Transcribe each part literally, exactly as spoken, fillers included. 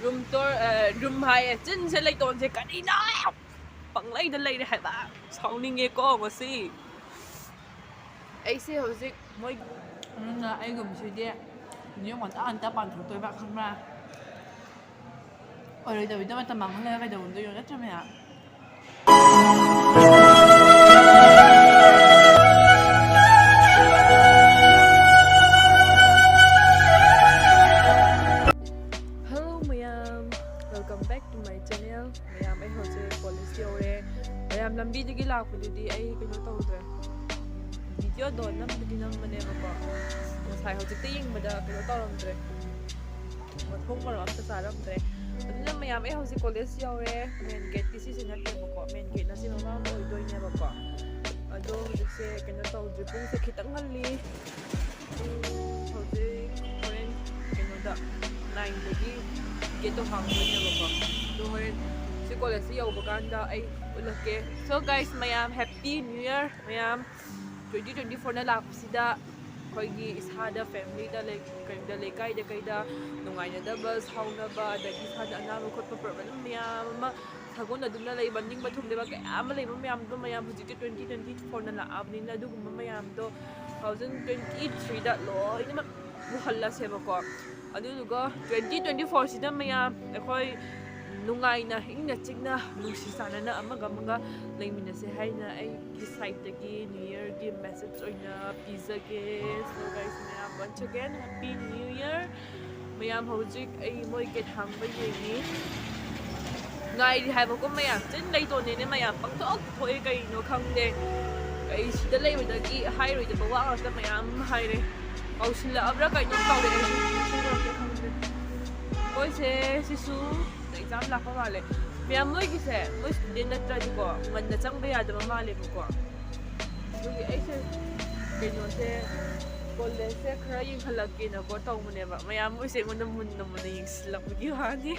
Room ꯇꯣꯔ room ꯍꯥꯏꯌꯦ, ꯆꯤꯟꯁꯦ ꯂꯩꯇꯣꯟꯁꯦ ꯀꯔꯤꯅꯣ? ꯄꯪꯂꯩꯗ ꯂꯩꯔꯦ ꯍꯥꯏꯕ꯫ ꯁꯥꯎꯅꯤꯡꯉꯦꯀꯣ ꯉꯁꯤ꯫ ꯑꯩꯁꯦ ꯍꯧꯖꯤꯛ ꯃꯣꯏ ꯑꯗꯨꯅ ꯑꯩꯒꯨꯝꯕꯁꯤꯗꯤ ꯌꯨꯝ ꯉꯟꯇꯥ ꯉꯟꯇꯥ ꯄꯥꯟꯊꯣꯛꯇꯣꯏꯕ, ꯈꯪꯕ꯭ꯔꯥ? ꯑꯣꯏꯔꯣꯏꯗꯕꯤꯗ ꯃꯇꯝ ꯃꯥꯡꯍꯜꯂꯒ ꯀꯩꯗꯧꯗꯣꯏꯅꯣ, ꯅꯠꯇ꯭ꯔꯥ ꯃꯌꯥꯝ? Hello ꯃꯌꯥꯝ, welcome back to my channel. ꯃꯌꯥꯝ, ꯑꯩ ꯍꯧꯖꯤꯛ ꯀꯣꯂꯦꯖ ꯌꯧꯔꯦ꯫ ꯃꯌꯥꯝ, ꯂꯝꯕꯤꯗꯒꯤ ꯂꯥꯛꯄꯗꯨꯗꯤ ꯑꯩ ꯀꯩꯅꯣ ꯇꯧꯗ꯭ꯔꯦ, ꯚꯤꯗꯤꯑꯣꯗꯣ ꯅꯝꯕꯗꯤ ꯅꯝꯕꯅꯦꯕꯀꯣ, ꯉꯁꯥꯏ ꯍꯧꯖꯤꯛꯇ ꯌꯦꯡꯕꯗ ꯀꯩꯅꯣ ꯇꯧꯔꯝꯗ꯭ꯔꯦ, ꯃꯊꯣꯡ ꯃꯔꯝ ꯑꯝꯇ ꯆꯥꯔꯝꯗ꯭ꯔꯦ꯫ ꯑꯗꯨꯅ ꯃꯌꯥꯝ, ꯑꯩ ꯍꯧꯖꯤꯛ ꯀꯣꯂꯦꯖ ꯌꯧꯔꯦ꯫ ꯃꯦꯟ ꯒꯦꯠꯇꯤ ꯁꯤꯁꯦ ꯅꯠꯇꯦꯕꯀꯣ, ꯃꯦꯟ ꯒꯦꯠꯅ ꯁꯤ ꯃꯃꯥꯡꯗ ꯑꯣꯏꯗꯣꯏꯅꯦꯕꯀꯣ꯫ ꯑꯗꯣ ꯍꯧꯖꯤꯛꯁꯦ ꯀꯩꯅꯣ ꯇꯧꯗ꯭ꯔꯤ, ꯄꯨꯡꯁꯦ ꯈꯤꯇꯪ ꯉꯜꯂꯤ꯫ ꯄꯨꯡ ꯍꯧꯖꯤꯛ ꯍꯣꯔꯦꯟ ꯀꯩꯅꯣꯗ ꯅꯥꯏꯟꯗꯒꯤ ꯒꯦꯠꯇꯣ ꯍꯥꯡꯗꯣꯏꯅꯦꯕꯀꯣ꯫ ꯑꯗꯣ ꯍꯣꯔꯦꯟ ꯁꯤ ꯀꯣꯂꯦꯖꯁꯤ ꯌꯧꯕ ꯀꯥꯟꯗ ꯑꯩ ꯎꯠꯂꯛꯀꯦ꯫ So guys, ꯃꯌꯥꯝ, Happy New Year ꯃꯌꯥꯝ꯫ Twenty twenty fourꯅ ꯂꯥꯛꯄꯁꯤꯗ ꯑꯩꯈꯣꯏꯒꯤ ꯏꯁꯥꯗ, ꯐꯦꯃꯤꯂꯤꯗ, ꯂꯩ-, ꯀꯩꯗ, ꯂꯩꯀꯥꯏꯗ ꯀꯩꯗ ꯅꯨꯡꯉꯥꯏꯅꯗꯕ, ꯁꯥꯎꯅꯕ, ꯑꯗꯒꯤ ꯏꯁꯥꯗ ꯑꯅꯥꯕ ꯈꯣꯠꯄ ꯄ꯭ꯔꯣꯕ꯭ꯂꯦꯝ ꯃꯌꯥꯝ ꯑꯃ ꯁꯥꯒꯣꯟꯅꯗꯨꯅ ꯂꯩꯕ, ꯅꯤꯡꯕ ꯊꯨꯡꯗꯕ ꯀꯌꯥ ꯑꯃ ꯂꯩꯕ ꯃꯌꯥꯝꯗꯣ, ꯃꯌꯥꯝ ꯍꯧꯖꯤꯛꯇꯤ twenty twenty fourꯅ ꯂꯥꯛꯑꯕꯅꯤꯅ ꯑꯗꯨꯒꯨꯝꯕ ꯃꯌꯥꯝꯗꯣ two thousand twenty threeꯗ ꯂꯣꯏꯅꯃꯛ ꯄꯨꯍꯜꯂꯁꯦꯕꯀꯣ꯫ ꯑꯗꯨꯗꯨꯒ twenty twenty fourꯁꯤꯗ ꯃꯌꯥꯝ ꯑꯩꯈꯣꯏ ꯅꯨꯡꯉꯥꯏꯅ, ꯏꯪꯅ ꯆꯤꯛꯅ, ꯅꯨꯡꯁꯤ ꯆꯥꯟꯅꯅ ꯑꯃꯒ ꯑꯃꯒ ꯂꯩꯃꯤꯟꯅꯁꯦ ꯍꯥꯏꯅ ꯑꯩꯒꯤ ꯁꯥꯏꯠꯇꯒꯤ New Yearꯒꯤ ꯃꯦꯁꯦꯖ ꯑꯣꯏꯅ ꯄꯤꯖꯒꯦ꯫ So guys, ꯃꯌꯥꯝ, once again, Happy New Year꯫ ꯃꯌꯥꯝ, ꯍꯧꯖꯤꯛ ꯑꯩ ꯃꯣꯏ ꯒꯦꯠ ꯍꯥꯡꯕ ꯌꯦꯡꯉꯤ꯫ ꯉꯥꯏꯔꯤ ꯍꯥꯏꯕꯀꯣ ꯃꯌꯥꯝ꯫ ꯆꯤꯟ ꯂꯩꯇꯣꯟꯅꯦꯅꯦ ꯃꯌꯥꯝ꯫ ꯄꯪꯊꯣꯛ ꯊꯣꯛꯑꯦ, ꯀꯩꯅꯣ ꯈꯪꯗꯦ꯫ ꯑꯩ ꯁꯤꯗ ꯂꯩꯕꯗꯒꯤ ꯍꯥꯏꯔꯣꯏꯗꯕ ꯋꯥ ꯉꯥꯛꯇ ꯃꯌꯥꯝ ꯍꯥꯏꯔꯦ꯫ ꯀꯧꯁꯤꯜꯂꯛꯑꯕ꯭ꯔꯥ ꯀꯩꯅꯣꯝ ꯇꯧꯔꯦ ꯑꯩꯁꯦ꯫ ꯈꯪꯗꯦ꯫ ꯃꯣꯏꯁꯦ ꯁꯤꯁꯨ ꯑꯦꯛꯖꯥꯝ ꯂꯥꯛꯄ ꯃꯥꯜꯂꯦ꯫ ꯃꯌꯥꯝ, ꯃꯣꯏꯒꯤꯁꯦ ꯃꯣꯏ ꯁ꯭ꯇꯨꯗꯦꯟ ꯅꯠꯇ꯭ꯔꯗꯤꯀꯣ ꯉꯟꯅ ꯆꯪꯕ ꯌꯥꯗꯕ ꯃꯥꯜꯂꯦꯕꯀꯣ꯫ ꯑꯗꯨꯒꯤ ꯑꯩꯁꯦ ꯀꯩꯅꯣꯁꯦ, ꯀꯣꯂꯦꯖꯁꯦ ꯈꯔ ꯌꯦꯡꯍꯜꯂꯛꯀꯦꯅꯀꯣ ꯇꯧꯕꯅꯦꯕ꯫ ꯃꯌꯥꯝ, ꯃꯣꯏꯁꯦ ꯑꯩꯉꯣꯟꯗ ꯃꯨꯟꯅ ꯃꯨꯟꯅ ꯌꯦꯡꯁꯤꯜꯂꯛꯄꯒꯤ ꯋꯥꯅꯤ꯫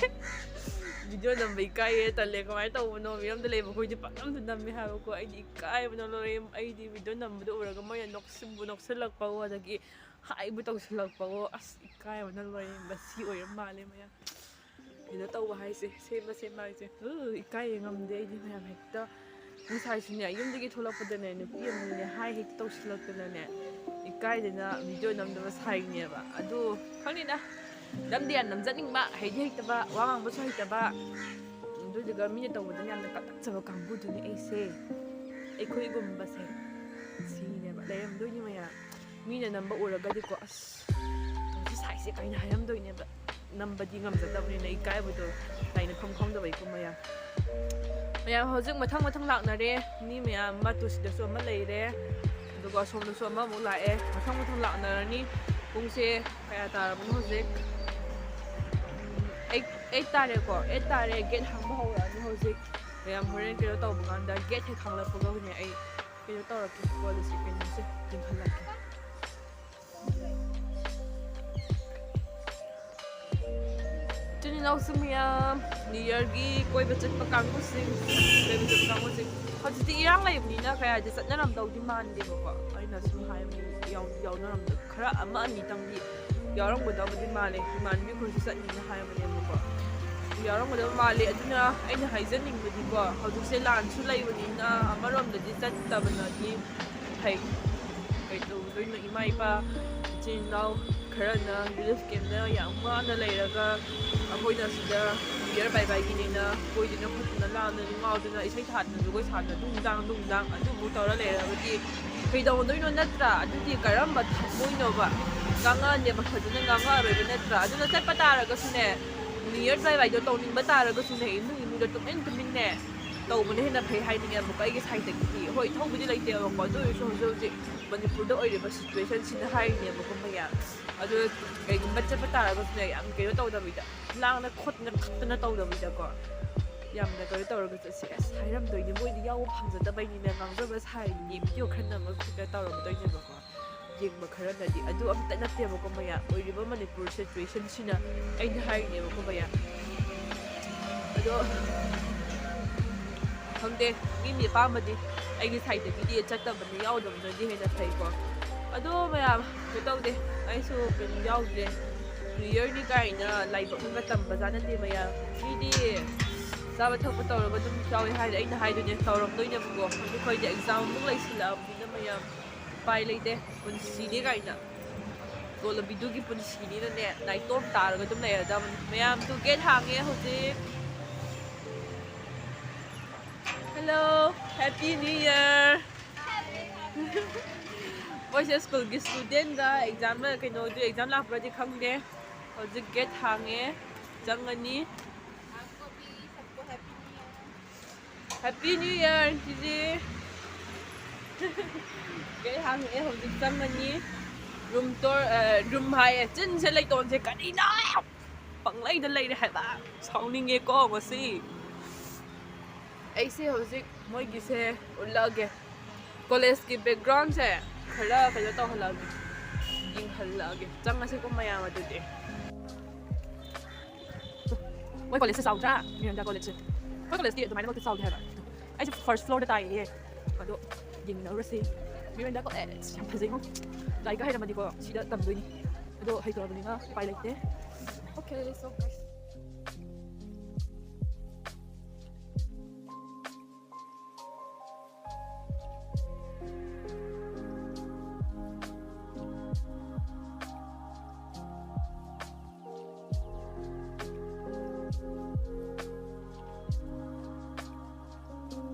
ꯚꯤꯗꯤꯑꯣ ꯅꯝꯕ ꯏꯀꯥꯏꯌꯦ, ꯇꯜꯂꯦ, ꯀꯃꯥꯏꯅ ꯇꯧꯕꯅꯣ? ꯃꯤꯔꯝꯗ ꯂꯩꯕ ꯑꯩꯈꯣꯏꯗꯤ ꯄꯪꯅꯝꯗ ꯅꯝꯃꯦ ꯍꯥꯏꯕꯀꯣ꯫ ꯑꯩꯗꯤ ꯏꯀꯥꯏꯕꯅ ꯂꯣꯏꯔꯦ꯫ ꯑꯩꯗꯤ ꯚꯤꯗꯤꯑꯣ ꯅꯝꯕꯗꯣ ꯎꯔꯒ ꯃꯣꯏꯅ ꯅꯣꯛꯁꯤꯟꯕꯨ ꯅꯣꯛꯁꯤꯜꯂꯛꯄꯋꯣ, ꯑꯗꯒꯤ ꯍꯥꯏꯕꯨ ꯇꯧꯁꯤꯜꯂꯛꯄꯋꯣ꯫ ꯑꯁ, ꯏꯀꯥꯏꯕꯅ ꯂꯣꯏꯔꯦ꯫ ꯃꯁꯤ ꯑꯣꯏꯔ ꯃꯥꯜꯂꯦ ꯃꯌꯥꯝ꯫ ꯀꯩꯅꯣ ꯇꯧꯕ ꯍꯥꯏꯁꯦ, ꯁꯦꯝꯕ ꯁꯦꯝꯕ ꯍꯥꯏꯁꯦ꯫ ꯎ, ꯏꯀꯥꯏꯌꯦ, ꯉꯝꯗꯦ ꯑꯩꯗꯤ ꯃꯌꯥꯝ꯫ ꯍꯦꯛꯇ ꯉꯁꯥꯏꯁꯨꯅꯦ, ꯌꯨꯝꯗꯒꯤ ꯊꯣꯛꯂꯛꯄꯗꯅꯦ, ꯅꯨꯄꯤ ꯑꯃꯅꯅꯦ ꯍꯥꯏ ꯍꯦꯛꯇ ꯇꯧꯁꯤꯜꯂꯛꯇꯅꯅꯦ, ꯏꯀꯥꯏꯗꯅ ꯚꯤꯗꯤꯑꯣ ꯅꯝꯗꯕ ꯁꯥꯏꯅꯦꯕ꯫ ꯑꯗꯨ ꯈꯪꯗꯦꯗ, ꯅꯝꯗꯤ ꯌꯥꯝ ꯅꯝꯖꯅꯤꯡꯕ, ꯍꯩꯗꯤ ꯍꯩꯇꯕ, ꯋꯥ ꯉꯥꯡꯕꯁꯨ ꯍꯩꯇꯕ, ꯑꯗꯨꯗꯨꯒ ꯃꯤꯅ ꯇꯧꯕꯗꯅ ꯌꯥꯝꯅ ꯀꯠꯂꯛꯆꯕ ꯀꯥꯡꯕꯨꯗꯨꯅꯤ ꯑꯩꯁꯦ꯫ ꯑꯩꯈꯣꯏꯒꯨꯝꯕꯁꯦ ꯁꯤꯅꯦꯕ ꯂꯩꯔꯝꯗꯣꯏꯅꯤ ꯃꯌꯥꯝ꯫ ꯃꯤꯅ ꯅꯝꯕ ꯎꯔꯒꯗꯤꯀꯣ, "ꯑꯁ, ꯇꯧꯁꯤ ꯁꯥꯏꯁꯦ" ꯀꯥꯏꯅ ꯍꯥꯏꯔꯝꯗꯣꯏꯅꯦꯕ꯫ ꯅꯝꯕꯗꯤ ꯉꯝꯖꯗꯕꯅꯤꯅ ꯏꯀꯥꯏꯕꯗꯣ ꯇꯥꯏꯅꯐꯝ ꯈꯪꯗꯕ ꯑꯩꯈꯣꯏ ꯃꯌꯥꯝ꯫ ꯃꯌꯥꯝ ꯍꯧꯖꯤꯛ ꯃꯊꯪ ꯃꯊꯪ ꯂꯥꯛꯅꯔꯦ꯫ ꯃꯤ ꯃꯌꯥꯝ ꯑꯃ ꯇꯨ ꯁꯤꯗꯁꯨ ꯑꯃ ꯂꯩꯔꯦ, ꯑꯗꯨꯒ ꯑꯁꯣꯝꯗꯁꯨ ꯑꯃꯃꯨꯛ ꯂꯥꯛꯑꯦ꯫ ꯃꯊꯪ ꯃꯊꯪ ꯂꯥꯛꯅꯔꯅꯤ꯫ ꯄꯨꯡꯁꯦ ꯀꯌꯥ ꯇꯥꯔꯕꯅꯣ ꯍꯧꯖꯤꯛ? ꯑꯩꯠ, ꯑꯩꯠ ꯇꯥꯔꯦꯀꯣ, ꯑꯩꯠ ꯇꯥꯔꯦ꯫ ꯒꯦꯠ ꯍꯥꯡꯕ ꯍꯧꯔꯛꯑꯅꯤ ꯍꯧꯖꯤꯛ꯫ ꯃꯌꯥꯝ ꯍꯣꯔꯦꯟ ꯀꯩꯅꯣ ꯇꯧꯕ ꯀꯥꯟꯗ, ꯒꯦꯠ ꯍꯦꯛ ꯍꯥꯡꯂꯛꯄꯒ ꯍꯧꯖꯤꯛ ꯑꯩ ꯀꯩꯅꯣ ꯇꯧꯔꯛꯀꯦ, ꯀꯣꯜꯂꯁꯤ ꯀꯩꯅꯣꯁꯦ ꯆꯤꯡꯈꯠꯂꯛꯀꯦ꯫ ꯏꯆꯤꯟ ꯏꯅꯥꯎꯁꯨ ꯃꯌꯥꯝ, ꯅ꯭ꯌꯨ ꯌꯔꯒꯤ ꯀꯣꯏꯕ ꯆꯠꯄ ꯀꯥꯡꯕꯨꯁꯤꯡ, ꯀꯣꯏꯕ ꯆꯠꯄ ꯀꯥꯡꯕꯨꯁꯤꯡ, ꯍꯧꯖꯤꯛꯇꯤ ꯏꯔꯥꯡ ꯂꯩꯕꯅꯤꯅ ꯀꯌꯥꯗꯤ ꯆꯠꯅꯔꯝꯗꯧꯗꯤ ꯃꯥꯟꯗꯦꯕꯀꯣ꯫ ꯑꯩꯅ ꯁꯨꯝ ꯍꯥꯏꯕꯅꯤ, ꯌꯥꯎ-, ꯌꯥꯎꯅꯔꯝꯗ-, ꯈꯔ ꯑꯃ ꯑꯅꯤꯇꯪꯗꯤ ꯌꯥꯎꯔꯝꯒꯗꯕꯗꯤ ꯃꯥꯜꯂꯦ꯫ ꯏꯃꯥꯟꯅꯕꯤ ꯑꯩꯈꯣꯏꯁꯨ ꯆꯠꯅꯤꯅ ꯍꯥꯏꯕꯅꯦꯕꯀꯣ, ꯌꯥꯎꯔꯝꯒꯗꯕ ꯃꯥꯜꯂꯦ꯫ ꯑꯗꯨꯅ ꯑꯩꯅ ꯍꯥꯏꯖꯅꯤꯡꯕꯗꯤꯀꯣ, ꯍꯧꯖꯤꯛꯁꯦ ꯂꯥꯟꯁꯨ ꯂꯩꯕꯅꯤꯅ ꯑꯃꯔꯣꯝꯗꯗꯤ ꯆꯠꯇꯕꯅꯗꯤ ꯐꯩ꯫ ꯀꯩꯗꯧꯗꯣꯏꯅꯣ? ꯏꯃꯥ ꯏꯄꯥ, ꯏꯆꯤꯟ ꯏꯅꯥꯎ ꯈꯔꯅ ꯔꯤꯂꯤꯐ ꯀꯦꯝꯗ ꯌꯥꯝ ꯋꯥꯅ ꯂꯩꯔꯒ, ꯑꯩꯈꯣꯏꯅ ꯁꯤꯗ ꯅ꯭ꯌꯨ ꯌꯔ ꯕꯥꯏ ꯕꯥꯏꯒꯤꯅꯦꯅ ꯀꯣꯏꯗꯅ ꯈꯣꯠꯇꯅ, ꯂꯥꯡꯗꯅ ꯉꯥꯎꯗꯅ, ꯏꯁꯩ ꯊꯥꯗꯅ, ꯖꯒꯣꯏ ꯁꯥꯗꯅ, ꯗꯨꯡ ꯗꯥꯡ ꯗꯨꯡ ꯗꯥꯡ ꯑꯗꯨꯕꯨ ꯇꯧꯔ ꯂꯩꯔꯒꯗꯤ ꯀꯩꯗꯧꯗꯣꯏꯅꯣ ꯅꯠꯇ꯭ꯔꯥ? ꯑꯗꯨꯗꯤ ꯀꯔꯝꯕ ꯊꯃꯣꯏꯅꯣꯕ? ꯉꯥꯡꯉꯛꯑꯅꯦꯕ, ꯐꯖꯅ ꯉꯥꯡꯉꯛꯑꯔꯣꯏꯕ ꯅꯠꯇ꯭ꯔꯥ? ꯑꯗꯨꯅ ꯆꯠꯄ ꯇꯥꯔꯒꯁꯨꯅꯦ, ꯅ꯭ꯌꯨ ꯌꯔ ꯕꯥꯏ ꯕꯥꯏꯗꯣ ꯇꯧꯅꯤꯡꯕ ꯇꯥꯔꯒꯁꯨꯅꯦ, ꯏꯃꯨꯡ ꯏꯃꯨꯡꯗ ꯇꯨꯃꯤꯟ ꯇꯨꯃꯤꯟꯅꯦ ꯇꯧꯕꯅ ꯍꯦꯟꯅ ꯐꯩ ꯍꯥꯏꯅꯤꯡꯉꯦꯕꯀꯣ ꯑꯩꯒꯤ ꯁꯥꯏꯠꯇꯒꯤꯗꯤ꯫ ꯍꯣꯏ, ꯊꯧꯕꯗꯤ ꯂꯩꯇꯦꯕꯀꯣ, ꯑꯗꯨ ꯑꯣꯏꯔꯁꯨ ꯍꯧꯖꯤꯛ ꯍꯧꯖꯤꯛ ꯃꯅꯤꯄꯨꯔꯗ ꯑꯣꯏꯔꯤꯕ ꯁꯤꯆꯨꯋꯦꯁꯟꯁꯤꯅ ꯍꯥꯏꯔꯤꯅꯦꯕꯀꯣ ꯃꯌꯥꯝ꯫ ꯑꯗꯨ ꯀꯩꯒꯨꯝꯕ ꯆꯠꯄ ꯇꯥꯔꯒꯁꯨꯅꯦ, ꯌꯥꯝ ꯀꯩꯅꯣ ꯇꯧꯗꯕꯤꯗ, ꯂꯥꯡꯅ ꯈꯣꯠꯇꯅ ꯈꯠꯇꯅ ꯇꯧꯗꯕꯤꯗꯀꯣ, ꯌꯥꯝꯅ ꯀꯩꯅꯣ ꯇꯧꯔꯒ ꯆꯠꯁꯦ꯫ ꯑꯁ, ꯍꯥꯏꯔꯝꯗꯣꯏꯅꯦ, ꯃꯣꯏꯗꯤ ꯌꯥꯎꯕ ꯐꯪꯖꯗꯕꯩꯅꯤꯅ ꯉꯥꯡꯖꯕ ꯁꯥꯏꯅꯤ, ꯚꯤꯗꯤꯑꯣ ꯈꯔ ꯅꯝꯃꯒ ꯈꯣꯠꯇꯅ ꯇꯧꯔꯝꯗꯣꯏꯅꯦꯕꯀꯣ꯫ ꯌꯦꯡꯕ ꯈꯔꯅꯗꯤ꯫ ꯑꯗꯨ ꯑꯝꯇ ꯅꯠꯇꯦꯕꯀꯣ ꯃꯌꯥꯝ, ꯑꯣꯏꯔꯤꯕ ꯃꯅꯤꯄꯨꯔ ꯁꯤꯆꯨꯋꯦꯁꯟꯁꯤꯅ ꯑꯩꯅ ꯍꯥꯏꯔꯤꯅꯦꯕꯀꯣ ꯃꯌꯥꯝ꯫ ꯑꯗꯣ ꯈꯪꯗꯦ, ꯃꯤ ꯃꯤ ꯑꯄꯥꯝꯕꯗꯤ꯫ ꯑꯩꯒꯤ ꯁꯥꯏꯠꯇꯒꯤꯗꯤ ꯆꯠꯇꯕꯅ, ꯌꯥꯎꯗꯕꯅꯗꯤ ꯍꯦꯟꯅ ꯐꯩꯀꯣ꯫ ꯑꯗꯣ ꯃꯌꯥꯝ, ꯀꯩꯅꯣ ꯇꯧꯗꯦ, ꯑꯩꯁꯨ ꯀꯩꯅꯣ ꯌꯥꯎꯗ꯭ꯔꯦ꯫ New Yearꯅꯤ ꯀꯥꯏꯅ ꯂꯥꯏꯕꯛꯅꯒ ꯇꯝꯕꯖꯥꯠ ꯅꯠꯇꯦ ꯃꯌꯥꯝ꯫ ꯃꯤꯗꯤ ꯆꯥꯕ ꯊꯛꯄ ꯇꯧꯔꯒ ꯑꯗꯨꯝ ꯌꯥꯎꯋꯦ ꯍꯥꯏꯔꯦ꯫ ꯑꯩꯅ ꯍꯥꯏꯗꯨꯅꯦ, ꯇꯧꯔꯝꯗꯣꯏꯅꯦꯕꯀꯣ꯫ ꯑꯗꯨ ꯑꯩꯈꯣꯏꯗꯤ exam ꯑꯃꯨꯛ ꯂꯩꯁꯤꯜꯂꯛꯑꯕꯅꯤꯅ ꯃꯌꯥꯝ, ꯎꯄꯥꯏ ꯂꯩꯇꯦ꯫ ꯄꯨꯟꯁꯤꯅꯤ ꯀꯥꯏꯅ, ꯇꯣꯂꯣꯕꯤꯗꯨꯒꯤ ꯄꯨꯟꯁꯤꯅꯤꯅꯅꯦ, ꯅꯥꯏꯇꯣꯝ ꯇꯥꯔꯒ ꯑꯗꯨꯝ ꯂꯩꯔꯗꯕꯅꯤ꯫ ꯃꯌꯥꯝ, ꯇꯨ, gate ꯍꯥꯡꯉꯦ ꯍꯧꯖꯤꯛ꯫ Hello, Happy New Year! ꯃꯣꯏꯁꯦ ꯁ꯭ꯀꯨꯜꯒꯤ ꯁ꯭ꯇꯨꯗꯦꯟꯒ ꯑꯦꯛꯖꯥꯝ, ꯀꯩꯅꯣꯗꯨ, ꯑꯦꯛꯖꯥꯝ ꯂꯥꯛꯄ꯭ꯔꯗꯤ ꯈꯪꯗꯦ꯫ ꯍꯧꯖꯤꯛ gate ꯍꯥꯡꯉꯦ, ꯆꯪꯉꯅꯤ꯫ Happy New Year, ꯆꯤꯆꯦ! Gate ꯍꯥꯡꯉꯛꯑꯦ, ꯍꯧꯖꯤꯛ ꯆꯪꯉꯅꯤ꯫ Room tour, ꯑ, room ꯍꯥꯏꯌꯦ, ꯆꯤꯟꯁꯦ ꯂꯩꯇꯣꯟꯁꯦ ꯀꯔꯤꯅꯣ? ꯄꯪꯂꯩꯗ ꯂꯩꯔꯦ ꯍꯥꯏꯕ꯫ ꯁꯥꯎꯅꯤꯡꯉꯦꯀꯣ ꯉꯁꯤ꯫ ꯑꯩꯁꯦ ꯍꯧꯖꯤꯛ ꯃꯣꯏꯒꯤꯁꯦ ꯎꯠꯂꯛꯑꯒꯦ꯫ ꯀꯣꯂꯦꯖꯀꯤ backgroundꯁꯦ ꯈꯔ ꯀꯩꯅꯣ ꯇꯧꯍꯜꯂꯛꯑꯒꯦ, ꯌꯦꯡꯍꯜꯂꯛꯑꯒꯦ꯫ ꯆꯪꯉꯁꯤꯀꯣ ꯃꯌꯥꯝ ꯑꯗꯨꯗꯤ꯫ ꯃꯣꯏ ꯀꯣꯂꯦꯖꯁꯦ ꯆꯥꯎꯗ꯭ꯔꯥ? ꯃꯤꯔꯟꯗꯥ ꯀꯣꯂꯦꯖꯁꯦ꯫ ꯑꯩꯈꯣꯏ ꯀꯣꯂꯦꯖꯇꯤ ꯑꯗꯨꯃꯥꯏꯅꯃꯛꯇꯤ ꯆꯥꯎꯗꯦ ꯍꯥꯏꯕ꯫ ꯑꯩꯁꯦ first floorꯗ ꯇꯥꯏꯌꯦ꯫ ꯑꯗꯣ ꯌꯦꯡꯃꯤꯟꯅꯔꯨꯔꯁꯤ꯫ ꯃꯤꯔꯟꯗꯥ ꯀꯣꯂꯦꯖ ꯌꯥꯝ ꯐꯖꯩꯉꯣ꯫ ꯂꯥꯏꯔꯤꯛꯀ ꯍꯩꯔꯝꯃꯗꯤꯀꯣ ꯁꯤꯗ ꯇꯝꯗꯣꯏꯅꯤ꯫ ꯑꯗꯣ ꯍꯩꯇ꯭ꯔꯕꯅꯤꯅ ꯎꯄꯥꯏ ꯂꯩꯇꯦ꯫ Okay, so guys.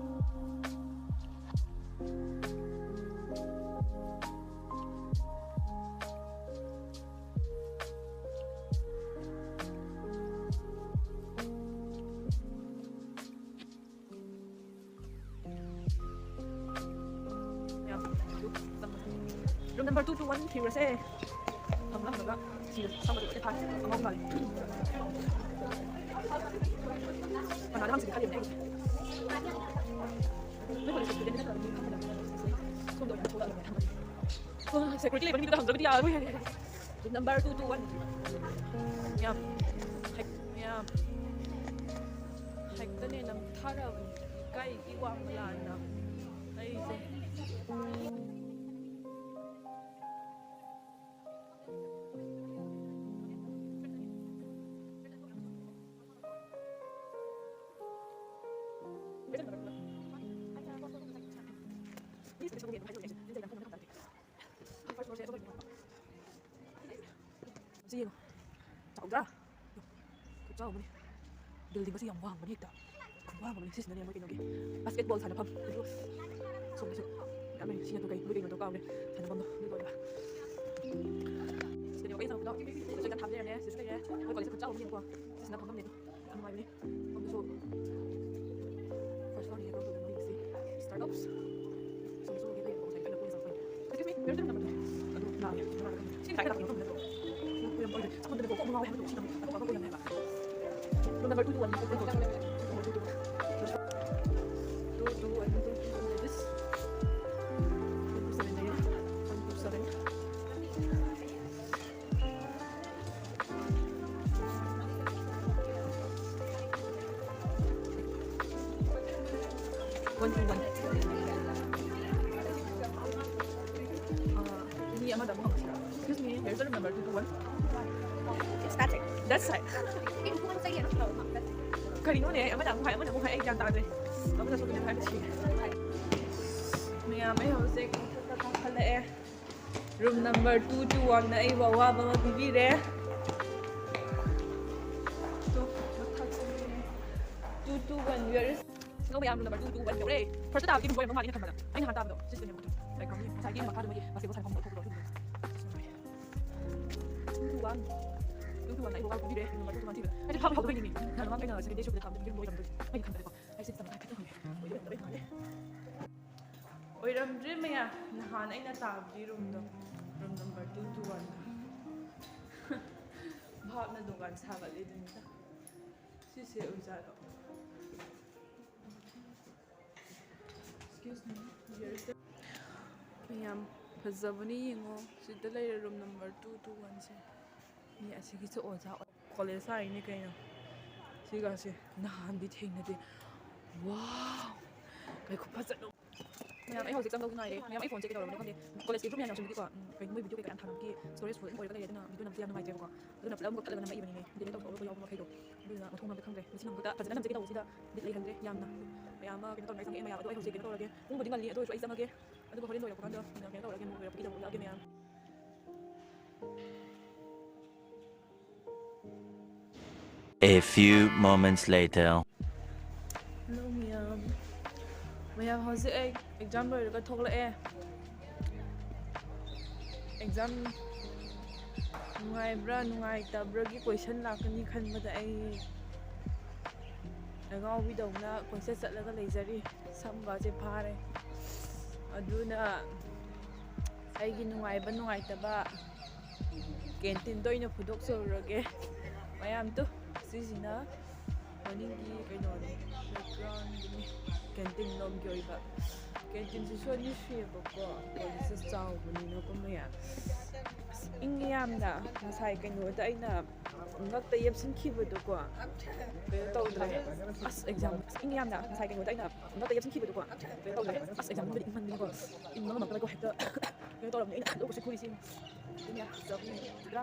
Room number two two one ꯊꯤꯔꯨꯔꯁꯦ꯫ ꯍꯪꯉ ꯍꯪꯉꯒ ꯊꯤꯔꯁꯦ꯫ ꯑꯁꯥꯡꯕꯗꯣ ꯂꯣꯏꯅ ꯐꯥꯔꯦ꯫ ꯑꯉꯥꯎꯕꯤ ꯃꯥꯜꯂꯦ꯫ ꯀꯅꯥꯗ ꯍꯪꯁꯤꯒꯦ ꯈꯜꯂꯤꯕꯅꯦ ꯑꯩꯁꯦ꯫ ꯅꯣꯏ ꯀꯣꯂꯦꯖ ꯁ꯭ꯇꯨꯗꯦꯟ ꯅꯠꯇ꯭ꯔꯕ ꯃꯤ ꯈꯪꯗꯕꯅꯤꯅ ꯁꯣꯝꯗ ꯑꯣꯏꯅ ꯊꯣꯛꯂꯛꯑꯒ ꯂꯣꯏꯔꯦ ꯍꯪꯕꯗꯤ꯫ ꯑꯣ, security ꯂꯩꯕ ꯅꯨꯃꯤꯠꯇꯨꯗ ꯍꯪꯗ꯭ꯔꯕꯗꯤ ꯌꯥꯔꯔꯣꯏ꯫ Room number two two one꯫ ꯃꯌꯥꯝ, ꯍꯦꯛ-, ꯃꯌꯥꯝ, ꯍꯦꯛꯇꯅꯦ ꯅꯝꯊꯔꯕꯅꯤ꯫ ꯏꯀꯥꯏꯒꯤ ꯋꯥꯡꯃ ꯂꯥꯟꯅ ꯑꯩꯁꯦ꯫ ꯁꯤ ꯌꯦꯡꯉꯣ꯫ ꯆꯥꯎꯗ꯭ꯔꯥ? ꯈꯨꯠꯆꯥꯎ ꯑꯃꯅꯤ꯫ ꯕꯤꯜꯗꯤꯡ ꯑꯁꯤ ꯌꯥꯝ ꯋꯥꯡꯕꯅꯤ ꯍꯦꯛꯇ꯫ ꯈꯨꯋꯥꯡ ꯑꯃꯅꯤ꯫ ꯁꯤꯁꯤꯅꯅꯦ ꯃꯣꯏ ꯀꯩꯅꯣꯒꯤ ꯕꯥꯁꯀꯦꯠꯕꯣꯜ ꯁꯥꯟꯅꯐꯝ꯫ ꯑꯗꯨꯒ ꯁꯣꯝꯗꯁꯨ ꯌꯥꯝ ꯂꯩ꯫ ꯁꯤ ꯅꯠꯇ꯭ꯔꯣ ꯀꯩ ꯃꯣꯏ ꯀꯩꯅꯣꯗꯣ ꯀꯥꯎꯔꯦ꯫ ꯁꯥꯟꯅꯐꯝꯗꯣ ꯑꯗꯨꯗꯣ ꯑꯣꯏꯕ꯫ ꯁꯤꯗꯅꯦ ꯑꯩꯈꯣꯏ ꯁꯥꯟꯅꯐꯝꯗꯣ꯫ ꯁꯤꯗꯁꯨ ꯑꯦꯛꯖꯥꯝ ꯊꯥꯕ ꯂꯩꯔꯝꯃꯦ꯫ ꯁꯤꯗꯁꯨ ꯂꯩꯔꯦ꯫ ꯃꯣꯏ ꯀꯣꯂꯦꯖꯁꯦ ꯈꯨꯠꯆꯥꯎ ꯑꯃꯅꯦꯕꯀꯣ꯫ ꯁꯤ ꯁꯥꯟꯅꯐꯝ ꯑꯃꯅꯦ ꯑꯗꯣ꯫ ꯌꯥꯝ ꯅꯨꯡꯉꯥꯏꯕꯅꯦ꯫ ꯁꯣꯝꯗꯁꯨ first floor ꯅꯦ ꯇꯧꯗꯅ ꯃꯣꯏꯒꯤꯁꯦ startups꯫ ꯁꯣꯝꯗꯁꯨ ꯒꯦꯠ ꯂꯩꯌꯦꯕꯀꯣ, ꯉꯁꯥꯏ ꯑꯩꯈꯣꯏꯅ ꯄꯨꯡ ꯌꯥꯝ ꯆꯪꯉꯛꯄꯅꯦ꯫ Excuse me, where's the number two? ꯑꯗꯨ ꯂꯥꯛꯑꯦ꯫ ꯁꯤ ꯉꯁꯥꯏ ꯂꯥꯛꯄ ꯃꯐꯝꯗ ꯅꯠꯇ꯭ꯔꯣ? ꯌꯥꯝ ꯄꯣꯏꯗꯦ꯫ ꯁꯣꯝꯗꯅꯦꯀꯣ ꯀꯣꯛ ꯉꯥꯎꯋꯦ ꯍꯥꯏꯕ ꯁꯤ number ꯑꯇꯣꯞꯄ ꯑꯃ ꯄꯨꯔꯝꯃꯦ ꯍꯥꯏꯕ꯫ Room number two two one ꯅꯦ꯫ Two two one, two two one, this. One two seven ꯂꯩꯔꯦ꯫ One two seven꯫ One two one. ꯑꯥ, ꯃꯤ ꯑꯃꯗ ꯑꯃꯨꯛ ꯍꯪꯉꯁꯤꯔꯥ? Excuse me, where's the room number two two one? It's that side. That side. It's one side, yeah, no, no, no, that side. ꯀꯔꯤꯅꯣꯅꯦ? ꯑꯃꯅ ꯑꯃꯨꯛ ꯍꯥꯏ, ꯑꯃꯅ ꯑꯃꯨꯛ ꯍꯥꯏ, ꯑꯩ ꯒ꯭ꯌꯥꯟ ꯇꯥꯗ꯭ꯔꯦ꯫ ꯑꯃꯅꯁꯨ ꯀꯩꯅꯣ ꯍꯥꯏꯕ ꯁꯤ꯫ ꯃꯌꯥꯝ, ꯑꯩ ꯍꯧꯖꯤꯛ ꯃꯊꯛꯇ ꯀꯥꯈꯠꯂꯛꯑꯦ꯫ Room number two two one ꯅ ꯑꯩꯕꯨ ꯑꯋꯥꯕ ꯑꯃ ꯄꯤꯕꯤꯔꯦ꯫ ꯇꯣ, ꯃꯊꯛꯇꯅꯦ꯫ Two two one, where is? ꯁꯤꯡꯒꯧ ꯃꯌꯥꯝ, room number two two one ꯌꯧꯔꯦ꯫ First ꯇꯥꯕꯗꯤ ꯔꯨꯝ ꯑꯣꯏꯔꯝꯗꯧ ꯃꯥꯜꯂꯤ ꯑꯩꯅ ꯈꯟꯕꯗ꯫ ꯑꯩꯅ ꯍꯥꯟꯅ ꯇꯥꯕꯗꯣ ꯁꯤꯁꯤꯅꯦꯕ꯫ Like, ꯉꯁꯥꯏꯒꯤ ꯃꯈꯥꯗ ꯃꯣꯏꯒꯤ basketball ꯁꯥꯟꯅꯐꯝ ꯑꯣꯏꯊꯣꯛꯄꯗꯣ ꯑꯗꯨꯗꯨꯅꯦ꯫ Two two one꯫ Two two one ꯅ ꯑꯩꯕꯨ ꯑꯋꯥꯕ ꯄꯤꯕꯤꯔꯦ꯫ Room number two two one ꯊꯤꯕꯗ꯫ ꯑꯩꯗꯤ ꯐꯥꯎꯗꯤ ꯐꯥꯎꯗꯣꯛꯄꯩꯅꯤꯅꯦ꯫ ꯅꯍꯥꯟ ꯃꯃꯥꯡ ꯑꯩꯅ second day show ꯗ ꯊꯥꯕꯗꯣ ꯌꯨꯝ ꯂꯣꯏꯔꯝꯗꯣꯏꯅꯦ꯫ ꯑꯩꯅ ꯈꯟꯕꯗꯀꯣ꯫ ꯑꯩ ꯁꯤꯗꯤ ꯇꯝꯕ ꯍꯥꯏꯐꯦꯠꯇꯪ ꯍꯪꯉꯦ꯫ ꯑꯣꯏꯔꯝꯗꯕꯩ ꯃꯥꯜꯂꯦ꯫ ꯑꯣꯏꯔꯝꯗ꯭ꯔꯦ ꯃꯌꯥꯝ, ꯅꯍꯥꯟ ꯑꯩꯅ ꯇꯥꯕꯗꯤ ꯔꯨꯝꯗꯣ, room number two two one ꯗꯣ꯫ ꯚꯥꯞꯅ ꯗꯨꯀꯥꯟ ꯁꯥꯒꯠꯂꯦ ꯑꯗꯨꯅꯤꯗ꯫ ꯁꯤꯁꯦ ꯑꯣꯏꯖꯥꯠꯂꯣ? Excuse me, here is the ꯃꯌꯥꯝ, ꯐꯖꯕꯅꯤ ꯌꯦꯡꯉꯣ꯫ ꯁꯤꯗ ꯂꯩꯔꯦ room number two two one ꯁꯦ꯫ ꯃꯤ ꯑꯁꯤꯒꯤꯁꯨ ꯑꯣꯖꯥ ꯑꯣꯏ-, ꯀꯣꯂꯦꯖ ꯁꯥꯔꯤꯅꯦ ꯀꯩꯅꯣ꯫ ꯁꯤꯒꯁꯦ ꯅꯍꯥꯟꯗꯤ ꯊꯦꯡꯅꯗꯦ꯫ Wow! ꯀꯩ ꯈꯨꯐꯖꯅꯣ꯫ ꯃꯌꯥꯝ, ꯑꯩ ꯍꯧꯖꯤꯛ ꯆꯪꯗꯧꯗꯤ ꯉꯥꯏꯔꯦ꯫ ꯃꯌꯥꯝ, ꯑꯩ ꯐꯣꯟꯁꯦ ꯀꯩꯗꯧꯔꯕꯅꯣ ꯈꯪꯗꯦ꯫ ꯀꯣꯂꯦꯖꯀꯤ ꯒ꯭ꯔꯨꯞ ꯃꯌꯥꯝ ꯌꯥꯝ ꯁꯤꯟꯕꯒꯤꯀꯣ, ꯎꯝ, ꯀꯩꯅꯣ, ꯃꯣꯏ ꯚꯤꯗꯤꯑꯣ ꯀꯩꯀꯥ ꯌꯥꯝ ꯊꯥꯔꯝꯕꯒꯤ ꯁ꯭ꯇꯣꯔꯦꯖ ꯐꯨꯜ ꯑꯗꯨꯝ ꯑꯣꯏꯔꯒ ꯂꯩꯔꯦ꯫ ꯑꯗꯨꯅ ꯚꯤꯗꯤꯑꯣ ꯅꯝꯕꯁꯦ ꯌꯥꯝ ꯅꯨꯡꯉꯥꯏꯇ꯭ꯔꯦꯕꯀꯣ꯫ ꯑꯗꯨꯅ ꯄꯨꯂꯞ ꯑꯃꯨꯛ ꯀꯛꯊꯠꯂꯒ ꯅꯝꯃꯛꯏꯕꯅꯤꯅꯦ, ꯗꯤꯂꯤꯠ ꯇꯧꯊꯣꯛꯍꯧꯔꯕ ꯌꯥꯎꯕ ꯃꯈꯩꯗꯣ꯫ ꯑꯗꯨꯅ ꯃꯊꯣꯡ ꯃꯔꯝꯗꯤ ꯈꯪꯗ꯭ꯔꯦ꯫ ꯉꯁꯤ ꯅꯨꯃꯤꯠꯇ ꯐꯖꯅ ꯅꯝꯖꯒꯦ ꯇꯧꯕꯁꯤꯗ ꯕꯤꯠ ꯂꯩꯍꯟꯗ꯭ꯔꯦ ꯌꯥꯝꯅ꯫ ꯃꯌꯥꯝ ꯑꯃ ꯀꯩꯅꯣ ꯇꯧꯅ ꯆꯪꯉꯛꯑꯦ ꯃꯌꯥꯝ꯫ ꯑꯗꯣ ꯑꯩ ꯍꯧꯖꯤꯛ ꯀꯩꯅꯣ ꯇꯧꯔꯒꯦ꯫ ꯄꯨꯡꯕꯨꯗꯤ ꯉꯜꯂꯤ, ꯑꯗꯨ ꯑꯣꯏꯔꯁꯨ ꯑꯩ ꯆꯪꯉꯒꯦ꯫ ꯑꯗꯨꯒ ꯍꯣꯔꯦꯟ ꯂꯣꯏꯔꯛꯄ ꯀꯥꯟꯗ ꯀꯩꯅꯣ ꯇꯧꯔꯒꯦ, ꯑꯃꯨꯛ ꯂꯣꯏꯔꯛꯄꯒꯤꯗꯃꯛ ꯎꯠꯂꯛꯑꯒꯦ ꯃꯌꯥꯝ꯫ A few moments later. Hello ꯃꯌꯥꯝ꯫ ꯃꯌꯥꯝ, ꯍꯧꯖꯤꯛ ꯑꯩ ꯑꯦꯛꯖꯥꯝ ꯂꯣꯏꯔꯒ ꯊꯣꯛꯂꯛꯑꯦ꯫ ꯑꯦꯛꯖꯥꯝ ꯅꯨꯡꯉꯥꯏꯕ꯭ꯔꯥ ꯅꯨꯡꯉꯥꯏꯇꯕ꯭ꯔꯥꯒꯤ ꯀꯣꯏꯁꯟ ꯂꯥꯛꯀꯅꯤ ꯈꯟꯕꯗ ꯑꯩ ꯑꯉꯥꯎꯕꯤꯗꯧꯅ ꯀꯣꯏꯆꯠ ꯆꯠꯂꯒ ꯂꯩꯖꯔꯤ꯫ ꯁꯝꯒꯁꯦ ꯐꯥꯔꯦ꯫ ꯑꯗꯨꯅ ꯑꯩꯒꯤ ꯅꯨꯡꯉꯥꯏꯕ ꯅꯨꯡꯉꯥꯏꯇꯕ ꯀꯦꯟꯇꯤꯟꯗ ꯑꯣꯏꯅ ꯐꯨꯗꯣꯛꯆꯔꯨꯔꯒꯦ꯫ ꯃꯌꯥꯝꯗꯨ, ꯁꯤꯁꯤꯅ ꯃꯅꯤꯡꯒꯤ ꯀꯩꯅꯣꯅꯦ, ꯕꯦꯛꯒ꯭ꯔꯥꯎꯟꯒꯤꯅꯦ, ꯀꯦꯟꯇꯤꯟ ꯂꯣꯝꯒꯤ ꯑꯣꯏꯕ꯫ ꯀꯦꯟꯇꯤꯟꯁꯤꯁꯨ ꯑꯅꯤ ꯁꯨꯏꯌꯦꯕꯀꯣ, ꯀꯣꯂꯦꯖꯁꯦ ꯆꯥꯎꯕꯅꯤꯅꯀꯣ ꯃꯌꯥꯝ꯫ ꯑꯁ, ꯏꯪꯉꯦ ꯌꯥꯝꯅ꯫ ꯉꯁꯥꯏ ꯀꯩꯅꯣꯗ ꯑꯩꯅ ꯉꯛꯇ ꯌꯦꯞꯁꯤꯟꯈꯤꯕꯗꯣꯀꯣ, ꯀꯩꯅꯣ ꯇꯧꯗ꯭ꯔꯦ꯫ ꯑꯁ, ꯑꯦꯛꯖꯥꯝ, ꯑꯁ, ꯏꯪꯉꯦ ꯌꯥꯝꯅ꯫ ꯉꯁꯥꯏ ꯀꯩꯅꯣꯗ ꯑꯩꯅ ꯉꯛꯇ ꯌꯦꯞꯁꯤꯟꯈꯤꯕꯗꯣ ꯀꯣ꯫ ꯀꯩꯅꯣ ꯇꯧꯗ꯭ꯔꯦ꯫ ꯑꯁ, ꯑꯦꯛꯖꯥꯝ ꯃꯅꯨꯡꯗꯗꯤ ꯏꯪꯃꯟꯗꯅꯀꯣ꯫ ꯏꯪꯕ ꯉꯝꯃꯛꯇꯕꯀꯣ ꯍꯦꯛꯇ ꯀꯩꯅꯣ ꯇꯧꯔꯕꯅꯦ꯫ ꯑꯩꯅ ꯂꯣꯛꯁꯦ ꯈꯨꯔꯤꯁꯦ ꯌꯦꯡꯉꯣ꯫ ꯑꯗꯨꯅꯦ ꯆꯥꯎꯕꯅꯦ꯫ ꯄꯨꯔꯥ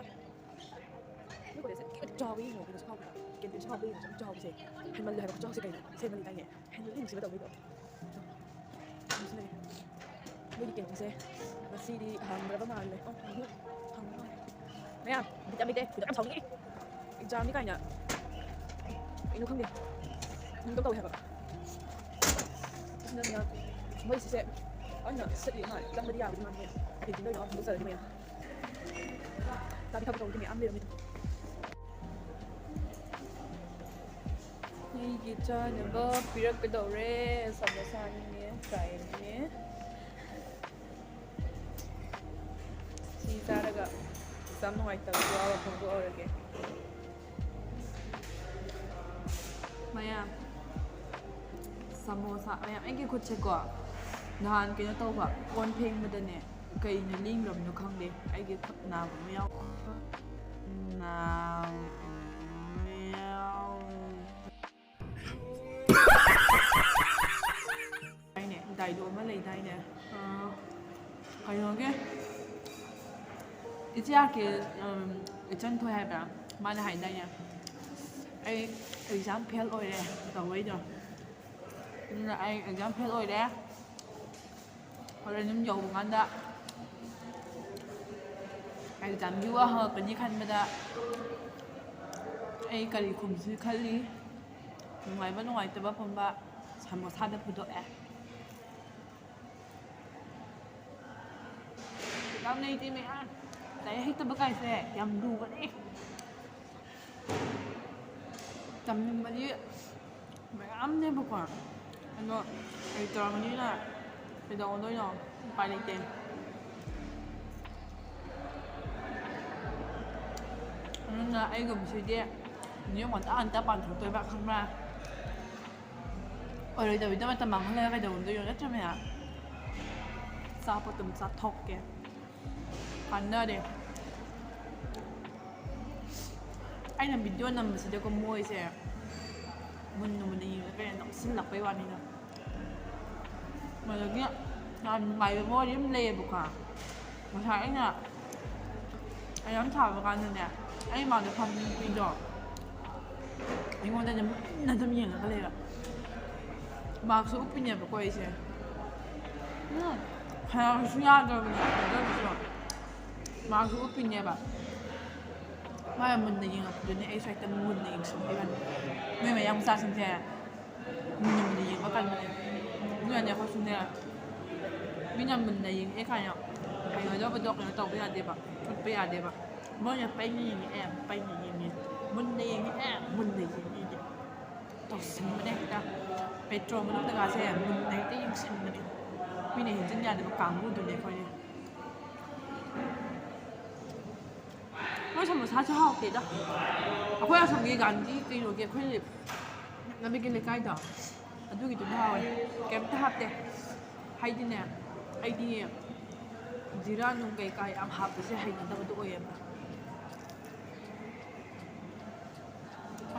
ꯅꯣꯏ ꯀꯣꯂꯦꯖꯁꯦ ꯀꯦꯟꯇꯤꯟ ꯆꯥꯎꯕ ꯌꯦꯡꯉꯣ꯫ ꯀꯩꯅꯣꯁꯨ ꯐꯥꯎꯕꯗ ꯀꯦꯟꯇꯤꯟꯁꯨ ꯐꯥꯎꯕ ꯌꯦꯡꯉꯣ꯫ ꯌꯥꯝ ꯆꯥꯎꯕꯁꯦ꯫ ꯍꯦꯟꯃꯜꯂꯦ ꯍꯥꯏꯕ ꯈꯨꯆꯥꯎꯁꯦ ꯀꯩꯅꯣ꯫ ꯍꯦꯟꯃꯜꯂꯤꯗꯥꯏꯅꯦ꯫ ꯍꯦꯟꯃꯜꯂꯤ ꯅꯨꯡꯁꯤꯕ ꯇꯧꯕꯩꯗꯣ꯫ ꯅꯨꯡꯁꯤꯅꯔꯦ꯫ ꯃꯣꯏꯒꯤ ꯀꯦꯟꯇꯤꯟꯁꯦ ꯉꯁꯤꯗꯤ ꯍꯥꯡꯗ꯭ꯔꯕ ꯃꯥꯜꯂꯦ꯫ ꯑꯣ, ꯍꯥꯡꯉꯦ꯫ ꯍꯥꯡꯕ ꯃꯥꯜꯂꯦ꯫ ꯃꯌꯥꯝ, ꯕꯤꯠ ꯌꯥꯝ ꯂꯩꯇꯦ꯫ ꯈꯨꯗꯛ ꯌꯥꯝ ꯁꯥꯎꯅꯤꯡꯉꯤ꯫ ꯑꯦꯛꯖꯥꯝꯅꯤ ꯀꯥꯏꯅ꯫ ꯀꯩꯅꯣ ꯈꯪꯗꯦ꯫ ꯀꯩꯅꯣꯝ ꯇꯧꯋꯦ ꯍꯥꯏꯕ꯫ ꯑꯗꯨꯅ ꯃꯣꯏꯁꯤꯁꯦ ꯀꯟꯅ ꯁꯤꯠꯂꯤ ꯃꯥꯜꯂꯦ꯫ ꯆꯪꯕꯗꯤ ꯌꯥꯕꯗꯤ ꯃꯥꯜꯂꯦ꯫ ꯀꯦꯟꯇꯤꯟꯗ ꯑꯣꯏꯅ ꯍꯧꯗꯣꯛꯆꯔꯒꯦ ꯃꯌꯥꯝ꯫ ꯆꯥꯕꯤ ꯊꯛꯄꯤ ꯇꯧꯕꯗꯤ ꯃꯌꯥꯝ ꯂꯩꯔꯝꯃꯤ꯫ ꯑꯩꯒꯤ ꯆꯥꯅꯕ ꯄꯤꯔꯛꯀꯗꯧꯔꯦ꯫ ꯁꯃꯣꯁꯥꯅꯤꯅꯦ, ꯐ꯭ꯔꯥꯏꯅꯤꯅꯦ꯫ ꯁꯤ ꯆꯥꯔꯒ ꯑꯦꯛꯖꯥꯝ ꯅꯨꯡꯉꯥꯏꯇꯕꯁꯨ ꯋꯥꯕ ꯐꯣꯡꯗꯣꯛꯍꯧꯔꯒꯦ꯫ ꯃꯌꯥꯝ, ꯁꯃꯣꯁꯥ ꯃꯌꯥꯝ꯫ ꯑꯩꯒꯤ ꯈꯨꯠꯁꯦꯀꯣ, ꯅꯍꯥꯟ ꯀꯩꯅꯣ ꯇꯧꯕ, ꯀꯣꯟ ꯐꯦꯡꯕꯗꯅꯦ, ꯀꯩꯅ ꯂꯦꯡꯈ꯭ꯔꯕꯅꯣ ꯈꯪꯗꯦ, ꯑꯩꯒꯤ ꯈꯨꯠ ꯅꯥꯕ ꯑꯃ ꯌꯥꯎ-, ꯅꯥꯕ ꯍꯥꯏꯅꯦ, ꯗꯥꯏꯂꯣꯛ ꯑꯃ ꯂꯩꯗꯥꯏꯅꯦ꯫ ꯀꯩꯅꯣꯒꯤ ꯏꯆꯦ ꯑꯥꯔ ꯀꯦ, ꯎꯝ, ꯏꯆꯟ ꯊꯣꯏ ꯍꯥꯏꯕ꯭ꯔꯥ? ꯃꯥꯅ ꯍꯥꯏꯗꯥꯏꯅꯦ, "ꯑꯩ ꯑꯦꯛꯖꯥꯝ ꯐꯦꯜ ꯑꯣꯏꯔꯦ" ꯇꯧꯕꯩꯗꯣ꯫ ꯑꯗꯨꯅ ꯑꯩ ꯑꯦꯛꯖꯥꯝ ꯐꯦꯜ ꯑꯣꯏꯔꯦ꯫ ꯍꯣꯔꯦꯟ ꯌꯨꯝ ꯌꯧꯕ ꯀꯥꯟꯗ ꯑꯦꯛꯖꯥꯝꯒꯤ ꯋꯥ ꯍꯪꯉꯛꯀꯅꯤ ꯈꯟꯕꯗ ꯑꯩ ꯀꯔꯤ ꯈꯨꯝꯁꯤ ꯈꯜꯂꯤ꯫ ꯅꯨꯡꯉꯥꯏꯕ ꯅꯨꯡꯉꯥꯏꯇꯕ ꯄꯨꯝꯕ ꯁꯃꯣꯁꯥꯗ ꯐꯨꯗꯣꯛꯑꯦ꯫ ꯌꯥꯝ ꯂꯩꯇꯦ ꯃꯌꯥꯝ꯫ ꯂꯥꯏꯔꯤꯛ ꯍꯩꯇꯕ ꯀꯥꯏꯁꯦ ꯌꯥꯝ ꯂꯨꯕꯅꯦ꯫ ꯇꯝꯅꯤꯡꯕꯗꯤ ꯃꯌꯥꯝꯅꯦꯕꯀꯣ, ꯑꯗꯣ ꯂꯩꯇ꯭ꯔꯕꯅꯤꯅ ꯀꯩꯗꯧꯗꯣꯏꯅꯣ? ꯎꯄꯥꯏ ꯂꯩꯇꯦ꯫ ꯑꯗꯨꯅ ꯑꯩꯒꯨꯝꯕꯁꯤꯗꯤ ꯌꯨꯝ ꯉꯟꯇꯥ ꯉꯟꯇꯥ ꯄꯥꯟꯊꯣꯛꯇꯣꯏꯕ, ꯈꯪꯕ꯭ꯔꯥ? ꯑꯣꯏꯔꯣꯏꯗꯕꯤꯗ ꯃꯇꯝ ꯃꯥꯡꯍꯜꯂꯒ ꯀꯩꯗꯧꯗꯣꯏꯅꯣ, ꯅꯠꯇ꯭ꯔꯥ ꯃꯌꯥꯝ? ꯑꯆꯥꯄꯣꯠ ꯑꯗꯨꯝ ꯆꯥꯊꯣꯛꯀꯦ꯫ ꯀꯥꯟꯅꯗꯦ꯫ ꯑꯩꯅ ꯚꯤꯗꯤꯑꯣ ꯅꯝꯕꯁꯤꯗꯀꯣ ꯃꯣꯏꯁꯦ ꯃꯨꯟꯅ ꯃꯨꯟꯅ ꯌꯦꯡꯉꯒ ꯅꯣꯛꯁꯤꯜꯂꯛꯄꯩ ꯋꯥꯅꯤꯗ꯫ ꯑꯗꯒꯤ ꯌꯥꯝ ꯅꯨꯡꯉꯥꯏꯕ ꯋꯥꯔꯤ ꯑꯃ ꯂꯩꯌꯦꯕꯀꯣ꯫ ꯉꯁꯥꯏ ꯑꯩꯅ ꯑꯦꯛꯖꯥꯝ ꯊꯥꯕ ꯀꯥꯟꯗꯅꯦ, ꯑꯩ ꯃꯥꯡꯗ ꯐꯝꯕ ꯅꯨꯄꯤꯗꯣ ꯑꯩꯉꯣꯟꯗꯅꯦ ꯃꯨꯟꯅ ꯑꯗꯨꯝ ꯌꯦꯡꯉꯒ ꯂꯩꯕ꯫ ꯃꯥꯛꯁꯨ ꯎꯞꯄꯤꯅꯦꯕꯀꯣ ꯑꯩꯁꯦ꯫ ꯎꯝ, ꯈꯅꯥꯎꯁꯨ ꯌꯥꯗ꯭ꯔꯕꯅꯦ, ꯌꯥꯗ꯭ꯔꯕꯁꯨ꯫ ꯃꯥꯛꯁꯨ ꯎꯞꯄꯤꯅꯦꯕ꯫ ꯃꯥꯅ ꯃꯨꯟꯅ ꯌꯦꯡꯉꯛꯄꯗꯨꯅꯦ ꯑꯩꯁꯨ ꯍꯦꯛꯇ ꯃꯨꯟꯅ ꯌꯦꯡꯁꯤꯟꯕꯤꯕꯅꯤ꯫ ꯅꯣꯏ ꯃꯌꯥꯡ ꯃꯆꯥꯁꯤꯡꯁꯦ ꯃꯨꯟꯅ ꯃꯨꯟꯅ ꯌꯦꯡꯕ ꯀꯟꯕꯅꯦ꯫ ꯑꯗꯨꯅꯅꯦ ꯑꯩꯈꯣꯏꯁꯨꯅꯦ, ꯃꯤꯅ ꯃꯨꯟꯅ ꯌꯦꯡꯉꯛꯑꯦ ꯀꯥꯏꯅ ꯍꯩꯅꯗꯕꯗꯣ ꯀꯩꯅꯣ ꯇꯧꯕ ꯌꯥꯗꯦꯕ, ꯎꯠꯄ ꯌꯥꯗꯦꯕ꯫ ꯃꯣꯏꯅ ꯄꯩꯅ ꯌꯦꯡꯉꯛꯑꯦ, ꯄꯩꯅ ꯌꯦꯡꯉꯦ, ꯃꯨꯟꯅ ꯌꯦꯡꯉꯛꯑꯦ, ꯃꯨꯟꯅ ꯌꯦꯡꯉꯦ꯫ ꯇꯧꯁꯤꯟꯕꯅꯦ ꯍꯦꯛꯇ꯫ ꯄꯦꯇ꯭ꯔꯣꯜ ꯃꯅꯨꯡꯗꯒꯁꯦ ꯃꯨꯟꯅ ꯍꯦꯛꯇ ꯌꯦꯡꯁꯤꯟꯕꯅꯦ꯫ ꯃꯤꯅ ꯍꯦꯟꯖꯤꯟ ꯌꯥꯗꯕ ꯀꯥꯡꯕꯨꯗꯨꯅꯦ ꯑꯩꯈꯣꯏꯅꯦ꯫ ꯃꯣꯏ ꯁꯃꯣꯁꯥꯁꯨ ꯍꯥꯎꯇꯦꯗ꯫ ꯑꯩꯈꯣꯏ ꯑꯁꯣꯝꯒꯤ ꯒꯥꯟꯙꯤ ꯀꯩꯅꯣꯒꯤ ꯑꯩꯈꯣꯏ ꯅꯛꯅꯕꯒꯤ ꯂꯩꯀꯥꯏꯗꯣ, ꯑꯗꯨꯒꯤꯗꯨꯅ ꯍꯥꯎꯋꯦ꯫ ꯀꯩꯝꯇ ꯍꯥꯞꯇꯦ꯫ ꯍꯥꯏꯗꯤꯅꯦ, ꯑꯩꯗꯤ ꯖꯤꯔꯥ ꯅꯨꯡ ꯀꯩꯀꯥ ꯌꯥꯝ ꯍꯥꯞꯄꯁꯦ ꯍꯩꯅꯗꯕꯗꯣ ꯑꯣꯏꯌꯦꯕ꯫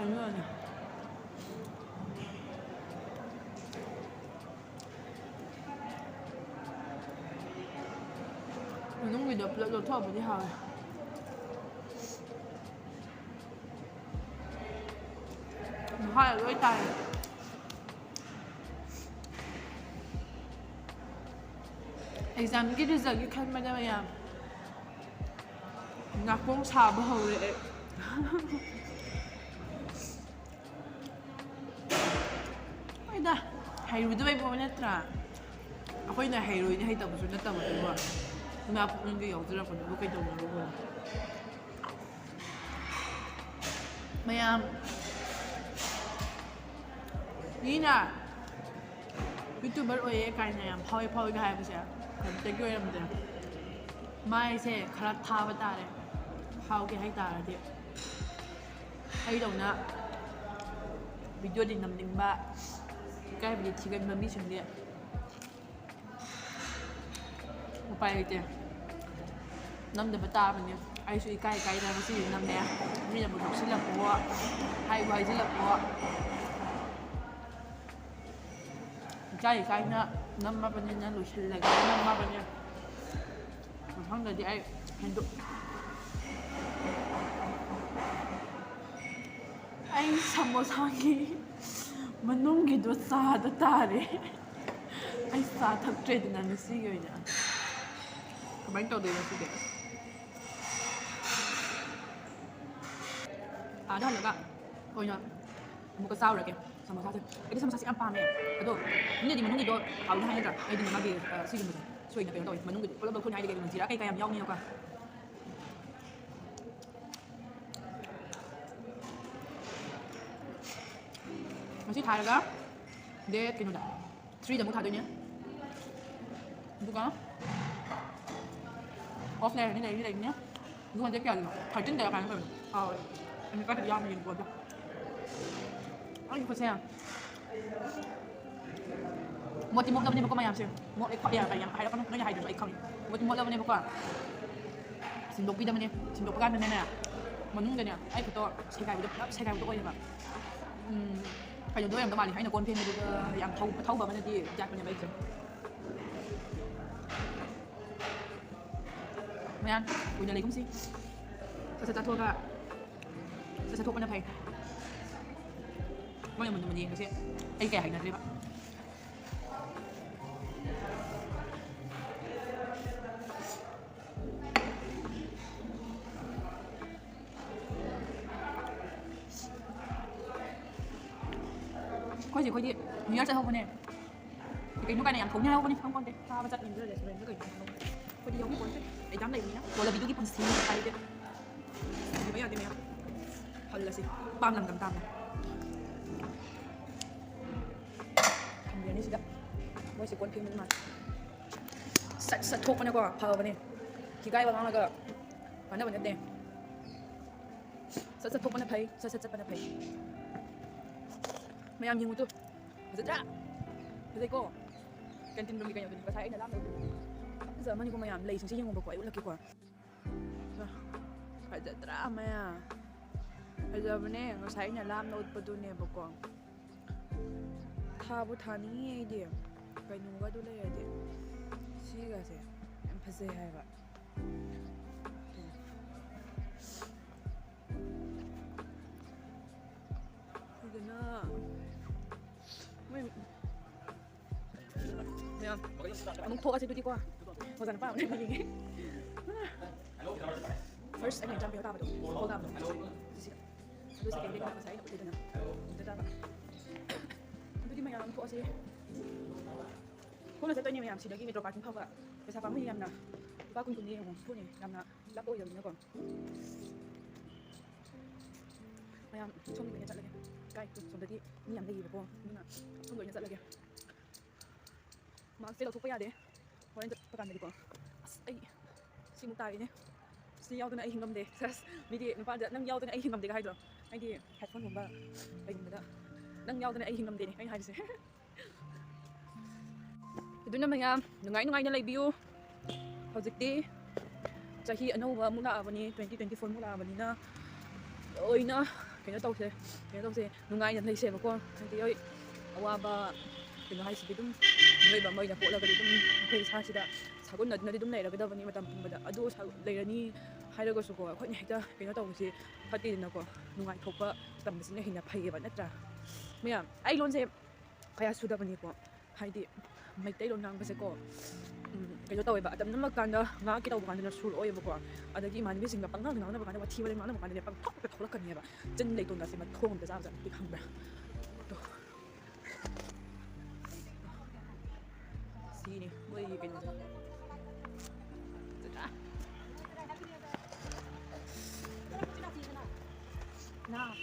ꯑꯗꯨꯅꯅꯦ꯫ ꯄꯨꯂꯞ ꯂꯧꯊꯣꯛꯑꯕꯨꯗꯤ ꯍꯥꯎꯋꯦ꯫ ꯃꯍꯥꯎ ꯂꯣꯏ ꯇꯥꯏ꯫ ꯑꯦꯛꯖꯥꯝꯒꯤ ꯔꯤꯖꯜꯒꯤ ꯈꯟꯕꯗ ꯃꯌꯥꯝ ꯅꯥꯀꯣꯡ ꯁꯥꯕ ꯍꯧꯔꯦ ꯑꯩ꯫ ꯍꯣꯏꯗ, ꯍꯩꯔꯨꯗꯕꯩ ꯄꯣꯠ ꯅꯠꯇ꯭ꯔꯥ? ꯑꯩꯈꯣꯏꯅ ꯍꯩꯔꯣꯏꯅ ꯍꯩꯇꯕꯁꯨ ꯅꯠꯇꯕꯗꯨꯕꯨ, ꯏꯃꯥ ꯄꯨꯛꯅꯨꯡꯗ ꯌꯥꯎꯖꯔꯛꯄꯗꯨꯕꯨ ꯀꯩꯗꯧꯅꯔꯨꯕꯅꯣ? ꯃꯌꯥꯝ ꯃꯤꯅ YouTuber ꯑꯣꯏꯌꯦ ꯀꯥꯏꯅ ꯌꯥꯝ ꯐꯥꯎꯏ ꯐꯥꯎꯏꯒ ꯍꯥꯏꯕꯁꯦ ꯀꯔꯤꯝꯇꯒꯤ ꯑꯣꯏꯔꯝꯗꯦ꯫ ꯃꯥꯏꯁꯦ ꯈꯔ ꯊꯥꯕ ꯇꯥꯔꯦ, ꯐꯥꯎꯒꯦ ꯍꯥꯏ ꯇꯥꯔꯗꯤ꯫ ꯑꯩꯗꯧꯅ videoꯗꯤ ꯅꯝꯅꯤꯡꯕ, ꯏꯀꯥꯏꯕꯗꯤ ꯊꯤꯒꯟꯕ ꯃꯤꯁꯤꯡꯗꯤ ꯎꯄꯥꯏ ꯂꯩꯇꯦ, ꯅꯝꯗꯕ ꯇꯥꯕꯅꯤ꯫ ꯑꯩꯁꯨ ꯏꯀꯥꯏ ꯏꯀꯥꯏꯗꯅ ꯉꯁꯤꯗꯤ ꯅꯝꯃꯦ꯫ ꯃꯤꯅꯕꯨ ꯅꯣꯛꯁꯤꯜꯂꯛꯄꯋꯣ, ꯍꯥꯏꯕꯨ ꯍꯥꯏꯖꯤꯜꯂꯛꯄꯋꯣ꯫ ꯏꯀꯥꯏ ꯏꯀꯥꯏꯅ ꯅꯝꯃꯕꯅꯤꯅ ꯂꯣꯏꯁꯤꯜꯂꯒꯦ ꯅꯝꯃꯕꯅꯤ꯫ ꯃꯊꯪꯗꯗꯤ ꯑꯩ ꯍꯦꯟꯗꯣꯛ-, ꯑꯩ ꯁꯃꯣꯁꯥꯒꯤ ꯃꯅꯨꯡꯒꯤꯗꯣ ꯆꯥꯗ ꯇꯥꯔꯦ꯫ ꯑꯩ ꯆꯥ ꯊꯛꯇ꯭ꯔꯦꯗꯅ ꯉꯁꯤꯒꯤ ꯑꯣꯏꯅ꯫ ꯀꯃꯥꯏꯅ ꯇꯧꯗꯣꯏꯅꯣ ꯁꯤꯗꯤ? ꯑꯥꯗ ꯍꯜꯂꯒ ꯑꯣꯏꯅ ꯑꯃꯨꯛꯀ ꯆꯥꯔꯨꯔꯒꯦ ꯁꯃꯣꯁꯥꯁꯦ꯫ ꯑꯩꯗꯤ ꯁꯃꯣꯁꯥꯁꯦ ꯌꯥꯝ ꯄꯥꯝꯃꯦ꯫ ꯑꯗꯣ ꯃꯤꯅꯗꯤ ꯃꯅꯨꯡꯒꯤꯗꯣ ꯍꯥꯎꯗꯤ ꯍꯥꯏꯅꯗ꯭ꯔꯥ? ꯑꯩꯗꯤ ꯃꯥꯒꯤ, ꯑ, ꯁꯤꯒꯨꯝꯕꯁꯦ ꯁꯣꯏꯅ ꯀꯩꯅꯣ ꯇꯧꯋꯦ꯫ ꯃꯅꯨꯡꯒꯤꯗꯤ ꯄꯨꯂꯞ ꯂꯧꯊꯣꯛꯅꯤ ꯍꯥꯏꯗꯤ ꯀꯩꯒꯤꯅꯣ? ꯖꯤꯔꯥ ꯀꯩꯀꯥ ꯌꯥꯝ ꯌꯥꯎꯅꯤꯅꯀꯣ꯫ ꯉꯁꯤ ꯊꯥꯔꯒ date ꯀꯩꯅꯣꯗ, threeꯗ ꯑꯃꯨꯛ ꯊꯥꯗꯣꯏꯅꯦ꯫ ꯑꯗꯨꯒ off ꯂꯩꯔꯅꯤ, ꯂꯩꯔꯅꯤ, ꯂꯩꯔꯅꯤ꯫ ꯑꯗꯨꯒ date ꯀꯌꯥꯗꯅꯣ? Thirteenꯗ ꯀꯥꯏꯅ ꯇꯧꯔꯤꯅꯣ? ꯀꯥꯎꯔꯦ꯫ ꯑꯩ ꯀꯥꯏꯗ ꯌꯥꯝꯅ ꯌꯦꯡꯕ ꯄꯣꯠꯇꯣ꯫ ꯑꯩꯒꯤ ꯈꯨꯠꯁꯦ ꯃꯣꯠꯇꯤ ꯃꯣꯠꯂꯕꯅꯦꯕꯀꯣ ꯃꯌꯥꯝꯁꯦ꯫ ꯃꯣꯠꯂꯦ ꯈꯣꯠꯂꯦ ꯌꯥꯝ ꯍꯥꯏꯔꯛꯀꯅꯨ, ꯅꯣꯏꯅ ꯍꯥꯏꯗ꯭ꯔꯁꯨ ꯑꯩ ꯈꯪꯉꯤ꯫ ꯃꯣꯠꯇꯤ ꯃꯣꯠꯂꯕꯅꯦꯕꯀꯣ꯫ ꯁꯦꯡꯗꯣꯛꯄꯤꯗꯕꯅꯦ꯫ ꯁꯦꯡꯗꯣꯛꯄ ꯀꯥꯟꯗꯅꯦ, ꯃꯅꯨꯡꯗꯅꯦ ꯑꯩ ꯈꯨꯠꯇꯣ ꯁꯦꯒꯥꯏꯕꯗꯣ ꯄꯨꯂꯞ ꯁꯦꯒꯥꯏꯕꯗꯣ ꯑꯣꯏꯌꯦꯕ꯫ ꯎꯝ, ꯀꯩꯅꯣꯗꯣ ꯑꯣꯏꯔꯝꯗꯧ ꯃꯥꯜꯂꯤ, ꯑꯩꯅ ꯀꯣꯟ ꯐꯦꯡꯕꯗꯨꯗ ꯌꯥꯝ ꯊꯧ-, ꯊꯧꯕ ꯑꯃꯅꯗꯤ ꯌꯥꯠꯄꯅꯦꯕ ꯑꯩꯁꯦ꯫ ꯃꯌꯥꯝ ꯀꯨꯏꯅ ꯂꯩꯒꯨꯝꯁꯤ꯫ ꯁꯠ ꯁꯠ ꯆꯥꯊꯣꯛꯑꯒ ꯁꯠ ꯁꯠ ꯊꯣꯛꯄꯅ ꯐꯩ꯫ ꯃꯣꯏꯅ ꯃꯨꯟꯅ ꯃꯨꯟꯅ ꯌꯦꯡꯕꯁꯦ ꯑꯩ ꯀꯌꯥ ꯍꯩꯅꯗ꯭ꯔꯦꯕ꯫ ꯑꯩꯈꯣꯏꯁꯦ ꯑꯩꯈꯣꯏꯗꯤ New Year ꯆꯠꯍꯧꯕꯅꯦ꯫ ꯀꯩꯅꯣ ꯀꯥꯏꯅ ꯌꯥꯝ ꯊꯣꯡꯅꯤ ꯍꯥꯏꯍꯧꯕꯅꯤ, ꯈꯪꯄꯣꯟꯇꯦ꯫ ꯆꯥꯕ ꯆꯠꯂꯤꯕ꯭ꯔꯥ restaurant ꯀꯩꯅꯣ ꯈꯪꯍꯧꯗꯦ꯫ ꯑꯩꯈꯣꯏꯗꯤ ꯌꯥꯎꯕꯤꯄꯣꯟꯇꯦ꯫ Exam ꯂꯩꯕꯅꯤꯅ ꯀꯣꯂꯕꯤꯗꯨꯒꯤ ꯄꯨꯟꯁꯤ ꯍꯥꯏꯗꯤ ꯊꯝꯕꯤꯕ ꯌꯥꯗꯦ ꯃꯌꯥꯝ꯫ ꯍꯜꯂꯁꯤ꯫ ꯄꯥꯝ ꯂꯪꯗꯝ ꯇꯥꯕꯅꯦ꯫ ꯊꯝꯕꯤꯔꯅꯤ ꯁꯤꯗ꯫ ꯃꯣꯏꯁꯦ ꯀꯣꯟ ꯐꯦꯡꯕꯗꯤ ꯃꯥꯜꯂꯦ꯫ ꯁꯠ ꯁꯠ ꯊꯣꯛꯄꯅꯀꯣ ꯐꯕꯅꯦ꯫ ꯊꯤꯒꯥꯏꯕ ꯉꯥꯡꯉꯒ ꯀꯥꯟꯅꯕ ꯅꯠꯇꯦ꯫ ꯁꯠ ꯁꯠ ꯊꯣꯛꯄꯅ ꯐꯩ, ꯁꯠ ꯁꯠ ꯆꯠꯄꯅ ꯐꯩ꯫ ꯃꯌꯥꯝ ꯌꯦꯡꯉꯨ ꯇꯨ꯫ ꯐꯖꯗ꯭ꯔꯥ? ꯐꯖꯩꯀꯣ? Canteen roomꯒꯤ ꯀꯩꯅꯣꯗꯨꯅꯤ꯫ ꯉꯁꯥꯏ ꯑꯩꯅ ꯂꯥꯞꯅ ꯎꯕꯗꯨꯅꯤ꯫ ꯐꯖ ꯑꯃꯅꯤꯀꯣ ꯃꯌꯥꯝ꯫ ꯂꯩꯁꯤꯡꯁꯦ ꯌꯦꯡꯉꯨꯕꯀꯣ, ꯑꯩ ꯎꯠꯂꯛꯀꯦꯀꯣ꯫ ꯐꯖꯗ꯭ꯔꯥ ꯃꯌꯥꯝ? ꯐꯖꯕꯅꯦ꯫ ꯉꯁꯥꯏ ꯑꯩꯅ ꯂꯥꯞꯅ ꯎꯠꯄꯗꯨꯅꯦꯕꯀꯣ꯫ ꯊꯥꯕꯨ ꯊꯥꯅꯤꯡꯉꯤ ꯑꯩꯗꯤ꯫ ꯀꯩꯅꯣꯒꯗꯨ ꯂꯩꯔꯗꯤ꯫ ꯁꯤꯒꯁꯦ ꯌꯥꯝ ꯐꯖꯩ ꯍꯥꯏꯕ꯫ ꯑꯗꯨꯅ ꯃꯣꯏ ꯃꯌꯥꯝ ꯑꯃꯨꯛ ꯊꯣꯛꯑꯁꯤ ꯑꯗꯨꯗꯤꯀꯣ꯫ ꯑꯣꯖꯥ ꯅꯨꯄꯥ ꯑꯃꯅ ꯌꯦꯡꯉꯦ꯫ First ꯑꯩꯅ exam ꯄꯤꯕ ꯇꯥꯕꯗꯣ, ꯍꯣꯜ ꯇꯥꯕꯗꯣ꯫ ꯁꯤꯁꯤꯗ꯫ ꯑꯗꯨ second day ꯉꯁꯥꯏ ꯑꯩꯅ ꯎꯠꯂꯤꯗꯅ꯫ ꯑꯗꯨꯗ ꯇꯥꯕ꯫ ꯑꯗꯨꯗꯤ ꯃꯌꯥꯝ ꯑꯃꯨꯛ ꯊꯣꯛꯑꯁꯤ꯫ ꯈꯣꯡꯅ ꯆꯠꯇꯣꯏꯅꯦ ꯃꯌꯥꯝ, ꯁꯤꯗꯒꯤ metro parking ꯐꯥꯎꯕ꯫ ꯄꯩꯁꯥ ꯄꯥꯝꯃꯨꯏ ꯌꯥꯝꯅ꯫ ꯂꯨꯄꯥ ꯀꯨꯟ ꯀꯨꯟꯅꯤ ꯌꯦꯡꯉꯣ, ꯈꯣꯡꯅꯦ ꯌꯥꯝꯅ ꯂꯥꯞꯄ ꯑꯣꯏꯗꯕꯅꯤꯅꯀꯣ꯫ ꯃꯌꯥꯝ ꯁꯣꯝꯒꯤ ꯑꯣꯏꯅ ꯆꯠꯂꯒꯦ꯫ ꯀꯥꯏ, ꯁꯣꯝꯗꯗꯤ ꯃꯤ ꯌꯥꯝ ꯂꯩꯌꯦꯕꯀꯣ, ꯑꯗꯨꯅ ꯁꯣꯝꯒꯤ ꯑꯣꯏꯅ ꯆꯠꯂꯒꯦ꯫ Maskꯁꯦ ꯂꯧꯊꯣꯛꯄ ꯌꯥꯗꯦ꯫ ꯍꯣꯔꯦꯟ ꯆꯠꯄ ꯀꯥꯟꯗꯗꯤꯀꯣ꯫ ꯑꯁ, ꯑꯩ ꯁꯤꯃꯨꯛ ꯇꯥꯔꯦꯅꯦ꯫ ꯁꯤ ꯌꯥꯎꯗꯅ ꯑꯩ ꯍꯤꯡꯉꯝꯗꯦ꯫ ꯁꯦꯁ, ꯃꯤꯗꯤ ꯅꯨꯄꯥꯗ "ꯅꯪ ꯌꯥꯎꯗꯅ ꯑꯩ ꯍꯤꯡꯉꯝꯗꯦꯒ" ꯍꯥꯏꯗ꯭ꯔꯣ? ꯑꯩꯗꯤ headphoneꯒꯨꯝꯕ ꯀꯩꯒꯨꯝꯕꯗ "ꯅꯪ ꯌꯥꯎꯗꯅ ꯑꯩ ꯍꯤꯡꯉꯝꯗꯦꯅꯦ" ꯑꯩꯅ ꯍꯥꯏꯔꯤꯁꯦ꯫ ꯑꯗꯨꯅ ꯃꯌꯥꯝ ꯅꯨꯡꯉꯥꯏ ꯅꯨꯡꯉꯥꯏꯅ ꯂꯩꯕꯤꯌꯨ꯫ ꯍꯧꯖꯤꯛꯇꯤ ꯆꯍꯤ ꯑꯅꯧꯕ ꯑꯃꯨꯛ ꯂꯥꯛꯑꯕꯅꯤ, twenty twenty four ꯑꯃꯨꯛ ꯂꯥꯛꯑꯕꯅꯤꯅ ꯂꯣꯏꯅ ꯀꯩꯅꯣ ꯇꯧꯁꯦ, ꯀꯩꯅꯣ ꯇꯧꯁꯦ, ꯅꯨꯡꯉꯥꯏꯅ ꯂꯩꯁꯦꯕꯀꯣ꯫ ꯍꯥꯏꯗꯤ ꯍꯣꯏ, ꯑꯋꯥꯕ ꯀꯩꯅꯣ ꯍꯥꯏꯁꯤꯗꯤ ꯑꯗꯨꯝ ꯃꯤꯑꯣꯏꯕ ꯑꯃ ꯑꯣꯏꯅ ꯄꯣꯛꯂꯒꯗꯤ ꯑꯗꯨꯝ ꯑꯩꯈꯣꯏ ꯏꯁꯥꯁꯤꯗ ꯁꯥꯒꯣꯟꯅꯗꯨꯅꯗꯤ ꯑꯗꯨꯝ ꯂꯩꯔꯒꯗꯕꯅꯤ ꯃꯇꯝ ꯄꯨꯝꯕꯗ꯫ ꯑꯗꯨ ꯁꯥ-, ꯂꯩꯔꯅꯤ ꯍꯥꯏꯔꯒꯁꯨꯀꯣ, ꯑꯩꯈꯣꯏꯅ ꯍꯦꯛꯇ ꯀꯩꯅꯣ ꯇꯧꯕꯁꯤ ꯐꯠꯇꯦꯗꯅꯀꯣ꯫ ꯅꯨꯡꯉꯥꯏꯊꯣꯛꯄ ꯇꯝꯕꯁꯤꯅ ꯍꯦꯟꯅ ꯐꯩꯌꯦꯕ, ꯅꯠꯇ꯭ꯔꯥ? ꯃꯌꯥꯝ, ꯑꯩ ꯂꯣꯟꯁꯦ ꯀꯌꯥ ꯁꯨꯗꯕꯅꯤꯀꯣ, ꯍꯥꯏꯗꯤ ꯃꯩꯇꯩꯂꯣꯟ ꯉꯥꯡꯕꯁꯦꯀꯣ, ꯎꯝ, ꯀꯩꯅꯣ ꯇꯧꯋꯦꯕ, ꯑꯗꯨꯝ ꯅꯝꯃꯛꯀꯥꯟꯗ ꯉꯥꯡꯉꯛꯀꯦ ꯇꯧꯕ ꯀꯥꯟꯗꯅ ꯁꯨꯔꯛꯑꯣꯏꯕꯀꯣ꯫ ꯑꯗꯒꯤ ꯏꯃꯥꯟꯅꯕꯤꯁꯤꯡꯒ ꯄꯪꯉꯥꯡꯗ ꯉꯥꯡꯅꯕ ꯀꯥꯟꯗ, ꯋꯥꯊꯤ ꯋꯥꯔꯦꯝ ꯉꯥꯡꯅꯕ ꯀꯥꯟꯗꯅꯦ, ꯄꯪꯊꯣꯛꯇ ꯊꯣꯛꯂꯛꯀꯅꯦꯕ꯫ ꯆꯤꯟ ꯂꯩꯇꯣꯟꯒꯁꯦ ꯃꯊꯣꯡ ꯑꯝꯇ ꯆꯥꯕꯖꯥꯠ ꯅꯠꯇꯦ, ꯈꯪꯕ꯭ꯔꯥ? ꯑꯗꯣ ꯁꯤꯅꯤ ꯃꯣꯏꯒꯤ ꯀꯩꯅꯣꯁꯦ꯫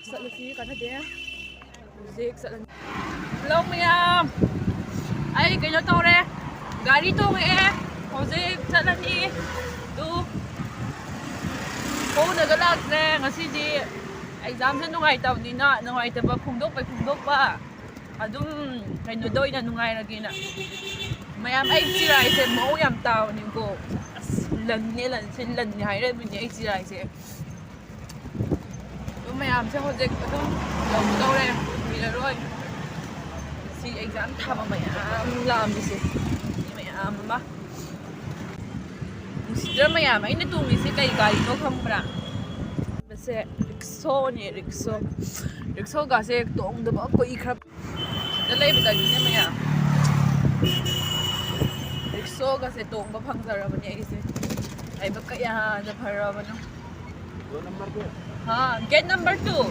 ꯆꯠꯂꯁꯤ, ꯀꯥꯟꯅꯗꯦ꯫ ꯍꯧꯖꯤꯛ ꯆꯠꯂꯅꯤ꯫ ꯍꯜꯂꯣ ꯃꯌꯥꯝ, ꯑꯩ ꯀꯩꯅꯣ ꯇꯧꯔꯦ, ꯒꯥꯔꯤ ꯇꯣꯡꯉꯛꯑꯦ꯫ ꯍꯧꯖꯤꯛ ꯆꯠꯂꯅꯤ꯫ ꯑꯗꯨ ꯈꯣꯡꯅꯒ ꯂꯥꯛꯇ꯭ꯔꯦ ꯉꯁꯤꯗꯤ꯫ ꯑꯦꯛꯖꯥꯝꯁꯦ ꯅꯨꯡꯉꯥꯏꯇꯕꯅꯤꯅ, ꯅꯨꯡꯉꯥꯏꯇꯕ ꯐꯣꯡꯗꯣꯛꯄꯩ ꯐꯣꯡꯗꯣꯛꯄ꯫ ꯑꯗꯨꯝ ꯀꯩꯅꯣꯗ ꯑꯣꯏꯅ ꯅꯨꯡꯉꯥꯏꯔꯒꯦꯅ꯫ ꯃꯌꯥꯝ, ꯑꯩ ꯆꯤꯔꯥꯏꯁꯦ ꯃꯑꯣꯡ ꯌꯥꯝ ꯇꯥꯕꯅꯤꯀꯣ꯫ ꯑꯁ, ꯂꯟꯅꯦ, ꯂꯟꯁꯦ ꯂꯟꯅꯦ ꯍꯥꯏꯔꯕꯅꯦ ꯑꯩ ꯆꯤꯔꯥꯏꯁꯦ꯫ ꯑꯗꯨ ꯃꯌꯥꯝꯁꯦ ꯍꯧꯖꯤꯛ ꯑꯗꯨꯝ ꯌꯧꯒꯗꯧꯔꯦ, ꯀꯨꯏꯔꯔꯣꯏ꯫ ꯁꯤ ꯑꯦꯛꯖꯥꯝ ꯊꯥꯕ ꯃꯌꯥꯝ ꯂꯥꯛꯑꯝꯃꯤꯁꯦ, ꯃꯤ ꯃꯌꯥꯝ ꯑꯃ꯫ ꯅꯨꯡꯁꯤꯗ꯭ꯔꯥ ꯃꯌꯥꯝ? ꯑꯩꯅ ꯇꯣꯡꯉꯤꯁꯦ ꯀꯩ ꯒꯥꯔꯤꯅꯣ ꯈꯪꯕ꯭ꯔꯥ? ꯃꯁꯦ ꯔꯤꯛꯁꯣꯅꯦ, ꯔꯤꯛꯁꯣ꯫ ꯔꯤꯛꯁꯣꯒꯥꯁꯦ ꯇꯣꯡꯗꯕ ꯀꯨꯏꯈ꯭ꯔꯕ꯫ ꯁꯤꯗ ꯂꯩꯕꯗꯒꯤꯅꯦ ꯃꯌꯥꯝ, ꯔꯤꯛꯁꯣꯒꯁꯦ ꯇꯣꯡꯕ ꯐꯪꯖꯔꯕꯅꯦ ꯑꯩꯁꯦ꯫ ꯂꯥꯏꯕꯛ ꯀꯌꯥꯗ ꯐꯔꯕꯅꯣ꯫ ꯍꯥ, gate number two꯫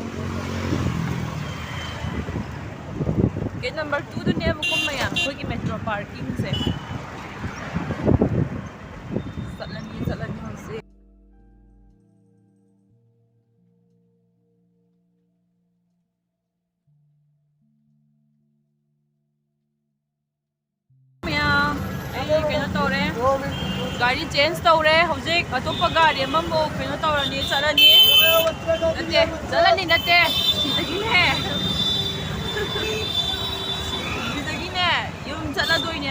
Gate number two ꯗꯨꯅꯦꯕꯀꯣ ꯃꯌꯥꯝ, ꯑꯩꯈꯣꯏꯒꯤ ꯃꯦꯇ꯭ꯔꯣ ꯄꯥꯔꯀꯤꯡꯁꯦ꯫ ꯆꯠꯂꯅꯤ, ꯆꯠꯂꯅꯤ ꯍꯧꯖꯤꯛ꯫ ꯃꯌꯥꯝ, ꯑꯩ ꯀꯩꯅꯣ ꯇꯧꯔꯦ, ꯒꯥꯔꯤ ꯆꯦꯟꯖ ꯇꯧꯔꯦ꯫ ꯍꯧꯖꯤꯛ ꯑꯇꯣꯞꯄ ꯒꯥꯔꯤ ꯑꯃꯃꯨꯛ ꯀꯩꯅꯣ ꯇꯧꯔꯅꯤ, ꯆꯠꯂꯅꯤ꯫ ꯅꯠꯇꯦ, ꯆꯠꯂꯅꯤ ꯅꯠꯇꯦ, ꯁꯤꯗꯒꯤꯅꯦ, ꯁꯤꯗꯒꯤꯅꯦ ꯌꯨꯝ ꯆꯠꯂꯗꯣꯏꯅꯦ꯫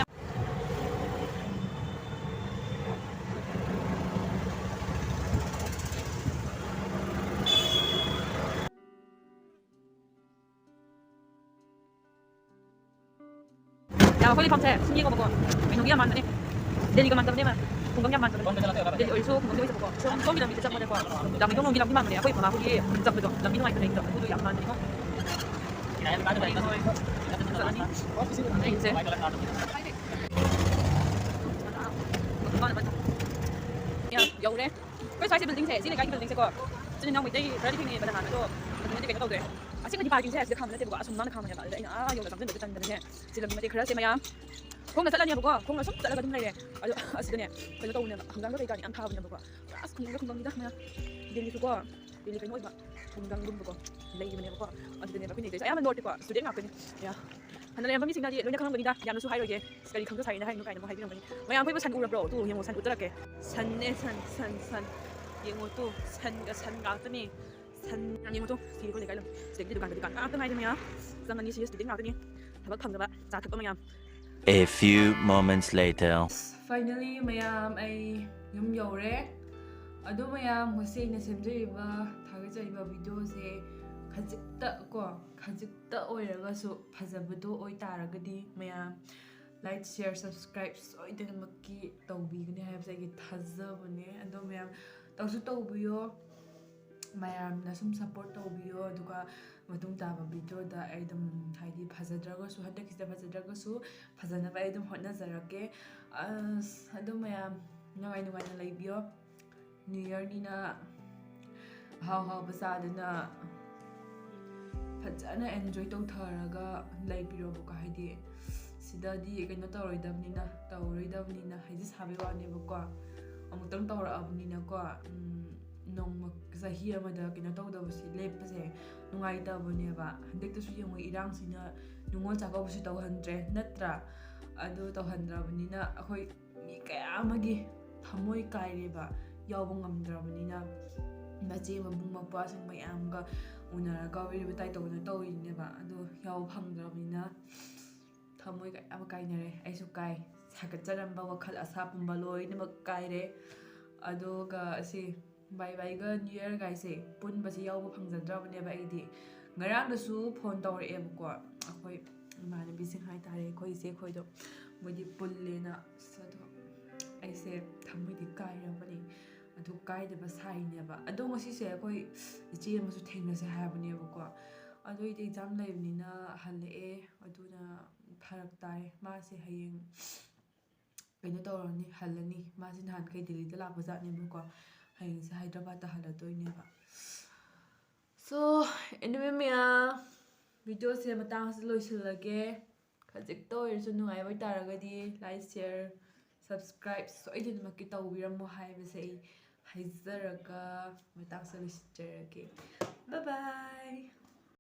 ꯌꯥꯝ ꯑꯩꯈꯣꯏ ꯂꯩꯐꯝꯁꯦ ꯁꯤꯡꯉꯦꯀꯣ, ꯀꯩꯅꯣꯒꯤ ꯌꯥꯝ ꯃꯥꯟꯕꯅꯦ꯫ ꯗꯦꯜꯂꯤꯒ ꯃꯥꯟꯗꯕꯅꯦꯕ꯫ ꯈꯨꯡꯒꯪ ꯌꯥꯝ ꯃꯥꯟꯗꯕꯅꯦ꯫ ꯗꯦꯜꯂꯤ ꯑꯣꯏꯔꯁꯨ ꯈꯨꯡꯒꯪꯗꯤ ꯑꯣꯏꯖꯕꯀꯣ꯫ ꯁꯣꯝ, ꯁꯣꯝꯒꯤ ꯂꯝꯕꯤꯗ ꯆꯠꯄꯗꯀꯣ꯫ ꯂꯝꯕꯤꯗꯣ ꯅꯨꯡꯗꯤ ꯂꯝꯗꯤ ꯃꯥꯟꯕꯅꯦ꯫ ꯑꯩꯈꯣꯏ ꯃꯃꯥ ꯍꯣꯏꯒꯤ ꯆꯠꯄꯗꯣ ꯂꯝꯕꯤ ꯅꯨꯡꯉꯥꯏꯇꯕꯅꯦ꯫ ꯑꯗꯨꯗꯣ ꯌꯥꯝ ꯃꯥꯟꯕꯅꯦꯀꯣ꯫ ꯆꯠꯂꯅꯤ꯫ ꯑꯩꯁꯦ꯫ ꯌꯧꯔꯦ꯫ ꯑꯩꯈꯣꯏ ꯁ꯭ꯋꯥꯏꯁꯦ buildingꯁꯦ, ꯁꯤ ꯂꯩꯀꯥꯏꯒꯤ buildingꯁꯦꯀꯣ꯫ ꯏꯆꯤꯟ ꯏꯅꯥꯎ ꯃꯩꯇꯩ ꯈꯔꯗꯤ ꯊꯦꯡꯅꯩꯌꯦꯕ ꯅꯍꯥꯟ, ꯑꯗꯣ ꯑꯗꯨꯃꯗꯤ ꯀꯩꯅꯣ ꯇꯧꯗ꯭ꯔꯦ꯫ ꯑꯁꯦꯡꯕꯗꯤ parkingꯁꯦ ꯑꯁꯤꯗ ꯈꯥꯝꯕ ꯅꯠꯇꯦꯕꯀꯣ, ꯑꯁꯨꯝ ꯃꯥꯡꯗ ꯈꯥꯝꯕꯅꯦꯕ꯫ ꯑꯗꯨꯗ ꯑꯩꯅ ꯑꯥ ꯌꯧꯅ ꯆꯪꯁꯤꯟꯕꯗꯣ ꯇꯟꯗꯅꯅꯦ꯫ ꯁꯤ ꯂꯝꯕꯤ ꯃꯇꯦꯛ ꯈꯔꯁꯦ ꯃꯌꯥꯝ ꯈꯣꯡꯅ ꯆꯠꯂꯅꯦꯕꯀꯣ꯫ ꯈꯣꯡꯅ ꯁꯨꯝ ꯆꯠꯂꯒ ꯑꯗꯨꯝ ꯂꯩꯔꯦ꯫ ꯑꯗꯣ ꯑꯁꯤꯗꯅꯦ ꯀꯩꯅꯣ ꯇꯧꯕꯅꯦꯕ, ꯍꯪꯒꯥꯝꯒ ꯀꯩꯀꯥꯗꯤ ꯌꯥꯝ ꯊꯥꯕꯅꯦꯕꯀꯣ꯫ ꯄꯨꯔꯥ ꯑꯁ ꯈꯨꯡꯒꯪꯒ ꯈꯨꯡꯒꯪꯅꯤꯗ ꯃꯌꯥꯝ꯫ ꯗꯦꯜꯂꯤꯁꯨꯀꯣ ꯗꯦꯜꯂꯤ ꯀꯩꯅꯣ ꯑꯣꯏꯕ ꯈꯨꯡꯒꯪꯒꯨꯝꯕꯀꯣ ꯂꯩꯕꯅꯦꯕꯀꯣ꯫ ꯑꯗꯨꯗꯅꯦꯕ ꯑꯩꯈꯣꯏꯅ ꯂꯩꯗꯣꯏꯁꯦ꯫ ꯑꯌꯥꯝꯕ northꯀꯤꯀꯣ student ꯉꯥꯛꯇꯅꯤ꯫ ꯌꯥ꯫ ꯍꯟꯅ ꯂꯩꯔꯝꯕ ꯃꯤꯁꯤꯡꯅꯗꯤ ꯂꯣꯏꯅ ꯈꯪꯉꯝꯒꯅꯤꯗ, ꯌꯥꯝꯅꯁꯨ ꯍꯥꯏꯔꯣꯏꯒꯦ꯫ ꯀꯔꯤ ꯈꯪꯗ ꯁꯥꯏꯅ ꯍꯥꯏꯅꯣ ꯀꯥꯏꯅ ꯑꯃꯨꯛ ꯍꯥꯏꯕꯤꯔꯝꯒꯅꯤ꯫ ꯃꯌꯥꯝ ꯑꯩꯈꯣꯏꯕꯨ ꯁꯟ ꯎꯔꯕ꯭ꯔꯣ? ꯇꯨ ꯌꯦꯡꯉꯣ, ꯁꯟ ꯎꯠꯇꯔꯛꯀꯦ꯫ ꯁꯟꯅꯦ, ꯁꯟ, ꯁꯟ, ꯁꯟ꯫ ꯌꯦꯡꯉꯣ ꯇꯨ, ꯁꯟꯒ ꯁꯟ ꯉꯥꯛꯇꯅꯤ꯫ ꯁꯟ ꯌꯦꯡꯉꯣ ꯇꯨ, ꯁꯤ ꯑꯩꯈꯣꯏ ꯂꯩꯀꯥꯏ ꯂꯝ꯫ ꯁꯤꯗꯒꯤꯗꯤ ꯗꯨꯀꯥꯟꯒ ꯗꯨꯀꯥꯟ ꯉꯥꯛꯇ ꯉꯥꯏꯔꯦ ꯃꯌꯥꯝ꯫ ꯆꯪꯉꯅꯤ, ꯁꯤ student ꯉꯥꯛꯇꯅꯤ꯫ ꯊꯕꯛ ꯐꯪꯗꯕ, ꯆꯥ ꯊꯛꯄ ꯃꯌꯥꯝ꯫ A few moments later. Finally ꯃꯌꯥꯝ, ꯑꯩ ꯌꯨꯝ ꯌꯧꯔꯦ꯫ ꯑꯗꯣ ꯃꯌꯥꯝ, ꯉꯁꯤ ꯑꯩꯅ ꯁꯦꯝꯖꯔꯤꯕ, ꯊꯥꯒꯠꯆꯔꯤꯕ videoꯁꯦ ꯈꯖꯤꯛꯇ ꯀꯣ, ꯈꯖꯤꯛꯇ ꯑꯣꯏꯔꯒꯁꯨ ꯐꯖꯕꯗꯣ ꯑꯣꯏꯇꯥꯔꯒꯗꯤ ꯃꯌꯥꯝ like, share, subscribe ꯁꯣꯏꯗꯅꯃꯛꯀꯤ ꯇꯧꯕꯤꯒꯅꯤ ꯍꯥꯏꯕꯁꯦ ꯑꯩꯒꯤ ꯊꯥꯖꯕꯅꯦ꯫ ꯑꯗꯣ ꯃꯌꯥꯝ ꯇꯧꯁꯨ ꯇꯧꯕꯤꯌꯣ꯫ ꯃꯌꯥꯝꯅ ꯁꯨꯝ support ꯇꯧꯕꯤꯌꯣ꯫ ꯑꯗꯨꯒ ꯃꯇꯨꯡ ꯇꯥꯕ videoꯗ ꯑꯩ ꯑꯗꯨꯝ, ꯍꯥꯏꯗꯤ, ꯐꯖꯗ꯭ꯔꯒꯁꯨ, ꯍꯟꯗꯛꯀꯤꯁꯤꯗ ꯐꯖꯗ꯭ꯔꯒꯁꯨ ꯐꯖꯅꯕ ꯑꯩ ꯑꯗꯨꯝ ꯍꯣꯠꯅꯖꯔꯛꯀꯦ꯫ ꯑꯁ, ꯑꯗꯨ ꯃꯌꯥꯝ ꯅꯨꯡꯉꯥꯏ ꯅꯨꯡꯉꯥꯏꯅ ꯂꯩꯕꯤꯌꯣ꯫ New Yearꯅꯤꯅ ꯑꯍꯥꯎ ꯑꯍꯥꯎꯕ ꯆꯥꯗꯅ ꯐꯖꯅ enjoy ꯇꯧꯊꯔꯒ ꯂꯩꯕꯤꯔꯣꯕꯀꯣ꯫ ꯍꯥꯏꯗꯤ ꯁꯤꯗꯗꯤ ꯀꯩꯅꯣ ꯇꯧꯔꯣꯏꯗꯕꯅꯤꯅ, ꯇꯧꯔꯣꯏꯗꯕꯅꯤꯅ ꯍꯥꯏꯗꯤ ꯁꯥꯕꯩ ꯋꯥꯅꯦꯕꯀꯣ꯫ ꯑꯃꯨꯛꯇꯪ ꯇꯧꯔꯛꯑꯕꯅꯤꯅꯀꯣ, ꯎꯝ, ꯅꯣꯡꯃ, ꯆꯍꯤ ꯑꯃꯗ ꯀꯩꯅꯣ ꯇꯧꯗꯕꯁꯦ, ꯂꯦꯞꯄꯁꯦ ꯅꯨꯡꯉꯥꯏꯇꯕꯅꯦꯕ꯫ ꯍꯟꯗꯛꯇꯁꯨ ꯌꯦꯡꯉꯨ, ꯏꯔꯥꯡꯁꯤꯅ ꯅꯤꯉꯣꯜ ꯆꯥꯛꯀꯧꯕꯁꯨ ꯇꯧꯍꯟꯗ꯭ꯔꯦ, ꯅꯠꯇ꯭ꯔꯥ? ꯑꯗꯨ ꯇꯧꯍꯟꯗ꯭ꯔꯕꯅꯤꯅ ꯑꯩꯈꯣꯏ ꯃꯤ ꯀꯌꯥ ꯑꯃꯒꯤ ꯊꯃꯣꯏ ꯀꯥꯏꯔꯦꯕ, ꯌꯥꯎꯕ ꯉꯝꯗ꯭ꯔꯕꯅꯤꯅ꯫ ꯃꯆꯦ ꯃꯕꯨꯡ ꯃꯧꯄ꯭ꯋꯥꯁꯤꯡ ꯃꯌꯥꯝꯒ ꯎꯅꯔꯒ ꯋꯥꯔꯤ ꯋꯥꯇꯥꯏ ꯇꯧꯗꯅ ꯇꯧꯔꯤꯅꯦꯕ꯫ ꯑꯗꯣ ꯌꯥꯎꯕ ꯐꯪꯗ꯭ꯔꯕꯅꯤꯅ ꯊꯃꯣꯏ ꯀꯌꯥ ꯑꯃ ꯀꯥꯏꯅꯔꯦ꯫ ꯑꯩꯁꯨ ꯀꯥꯏ, ꯁꯥꯒꯠꯆꯔꯝꯕ ꯋꯥꯈꯜ ꯑꯁꯥ ꯄꯨꯝꯕ ꯂꯣꯏꯅꯃꯛ ꯀꯥꯏꯔꯦ꯫ ꯑꯗꯨꯒ ꯑꯁꯤ bye byeꯒ New Yearꯒꯥꯏꯁꯦ ꯄꯨꯟꯕꯁꯦ ꯌꯥꯎꯕ ꯐꯪꯖꯗ꯭ꯔꯕꯅꯦꯕ ꯑꯩꯗꯤ꯫ ꯉꯔꯥꯡꯗꯁꯨ phone ꯇꯧꯔꯛꯑꯦꯕꯀꯣ, ꯑꯩꯈꯣꯏ ꯏꯃꯥꯟꯅꯕꯤꯁꯤꯡ ꯍꯥꯏꯇꯥꯔꯦ, ꯑꯩꯈꯣꯏ ꯏꯆꯦ ꯈꯣꯏꯗꯣ, ꯃꯣꯏꯗꯤ ꯄꯨꯜꯂꯦꯅ꯫ ꯑꯁ, ꯑꯗꯣ ꯑꯩꯁꯦ ꯊꯃꯣꯏꯗꯤ ꯀꯥꯏꯔꯕꯅꯤ꯫ ꯑꯗꯨ ꯀꯥꯏꯗꯕ ꯁꯥꯏꯅꯦꯕ꯫ ꯑꯗꯣ ꯉꯁꯤꯁꯦ ꯑꯩꯈꯣꯏ ꯏꯆꯦ ꯑꯃꯁꯨ ꯊꯦꯡꯅꯁꯦ ꯍꯥꯏꯕꯅꯦꯕꯀꯣ꯫ ꯑꯗꯣ ꯑꯩꯗꯤ exam ꯂꯩꯕꯅꯤꯅ ꯍꯜꯂꯛꯑꯦ꯫ ꯑꯗꯨꯅ ꯐꯔꯛ ꯇꯥꯏ꯫ ꯃꯥꯁꯦ ꯍꯌꯦꯡ ꯀꯩꯅꯣ ꯇꯧꯔꯅꯤ, ꯍꯜꯂꯅꯤ꯫ ꯃꯥꯁꯦ ꯅꯍꯥꯟꯈꯩ ꯗꯦꯜꯂꯤꯗ ꯂꯥꯛꯄ ꯖꯥꯠꯅꯦꯕꯀꯣ꯫ ꯍꯌꯦꯡꯁꯦ ꯍꯥꯏꯗ꯭ꯔꯕꯥꯠꯇ ꯍꯜꯂꯗꯣꯏꯅꯦꯕ꯫ So, anyway ꯃꯌꯥꯝ, videoꯁꯦ ꯃꯇꯥꯡꯁꯤꯗ ꯂꯣꯏꯁꯤꯜꯂꯒꯦ꯫ ꯈꯖꯤꯛꯇ ꯑꯣꯏꯔꯁꯨ ꯅꯨꯡꯉꯥꯏꯕ ꯑꯣꯏꯇꯥꯔꯒꯗꯤ like, share, subscribe ꯁꯣꯏꯗꯅꯃꯛꯀꯤ ꯇꯧꯕꯤꯔꯝꯃꯣ ꯍꯥꯏꯕꯁꯦ ꯑꯩ ꯍꯥꯏꯖꯔꯒ ꯃꯇꯥꯡꯁꯤꯗ ꯂꯣꯏꯁꯤꯟꯖꯔꯒꯦ꯫ Bye bye!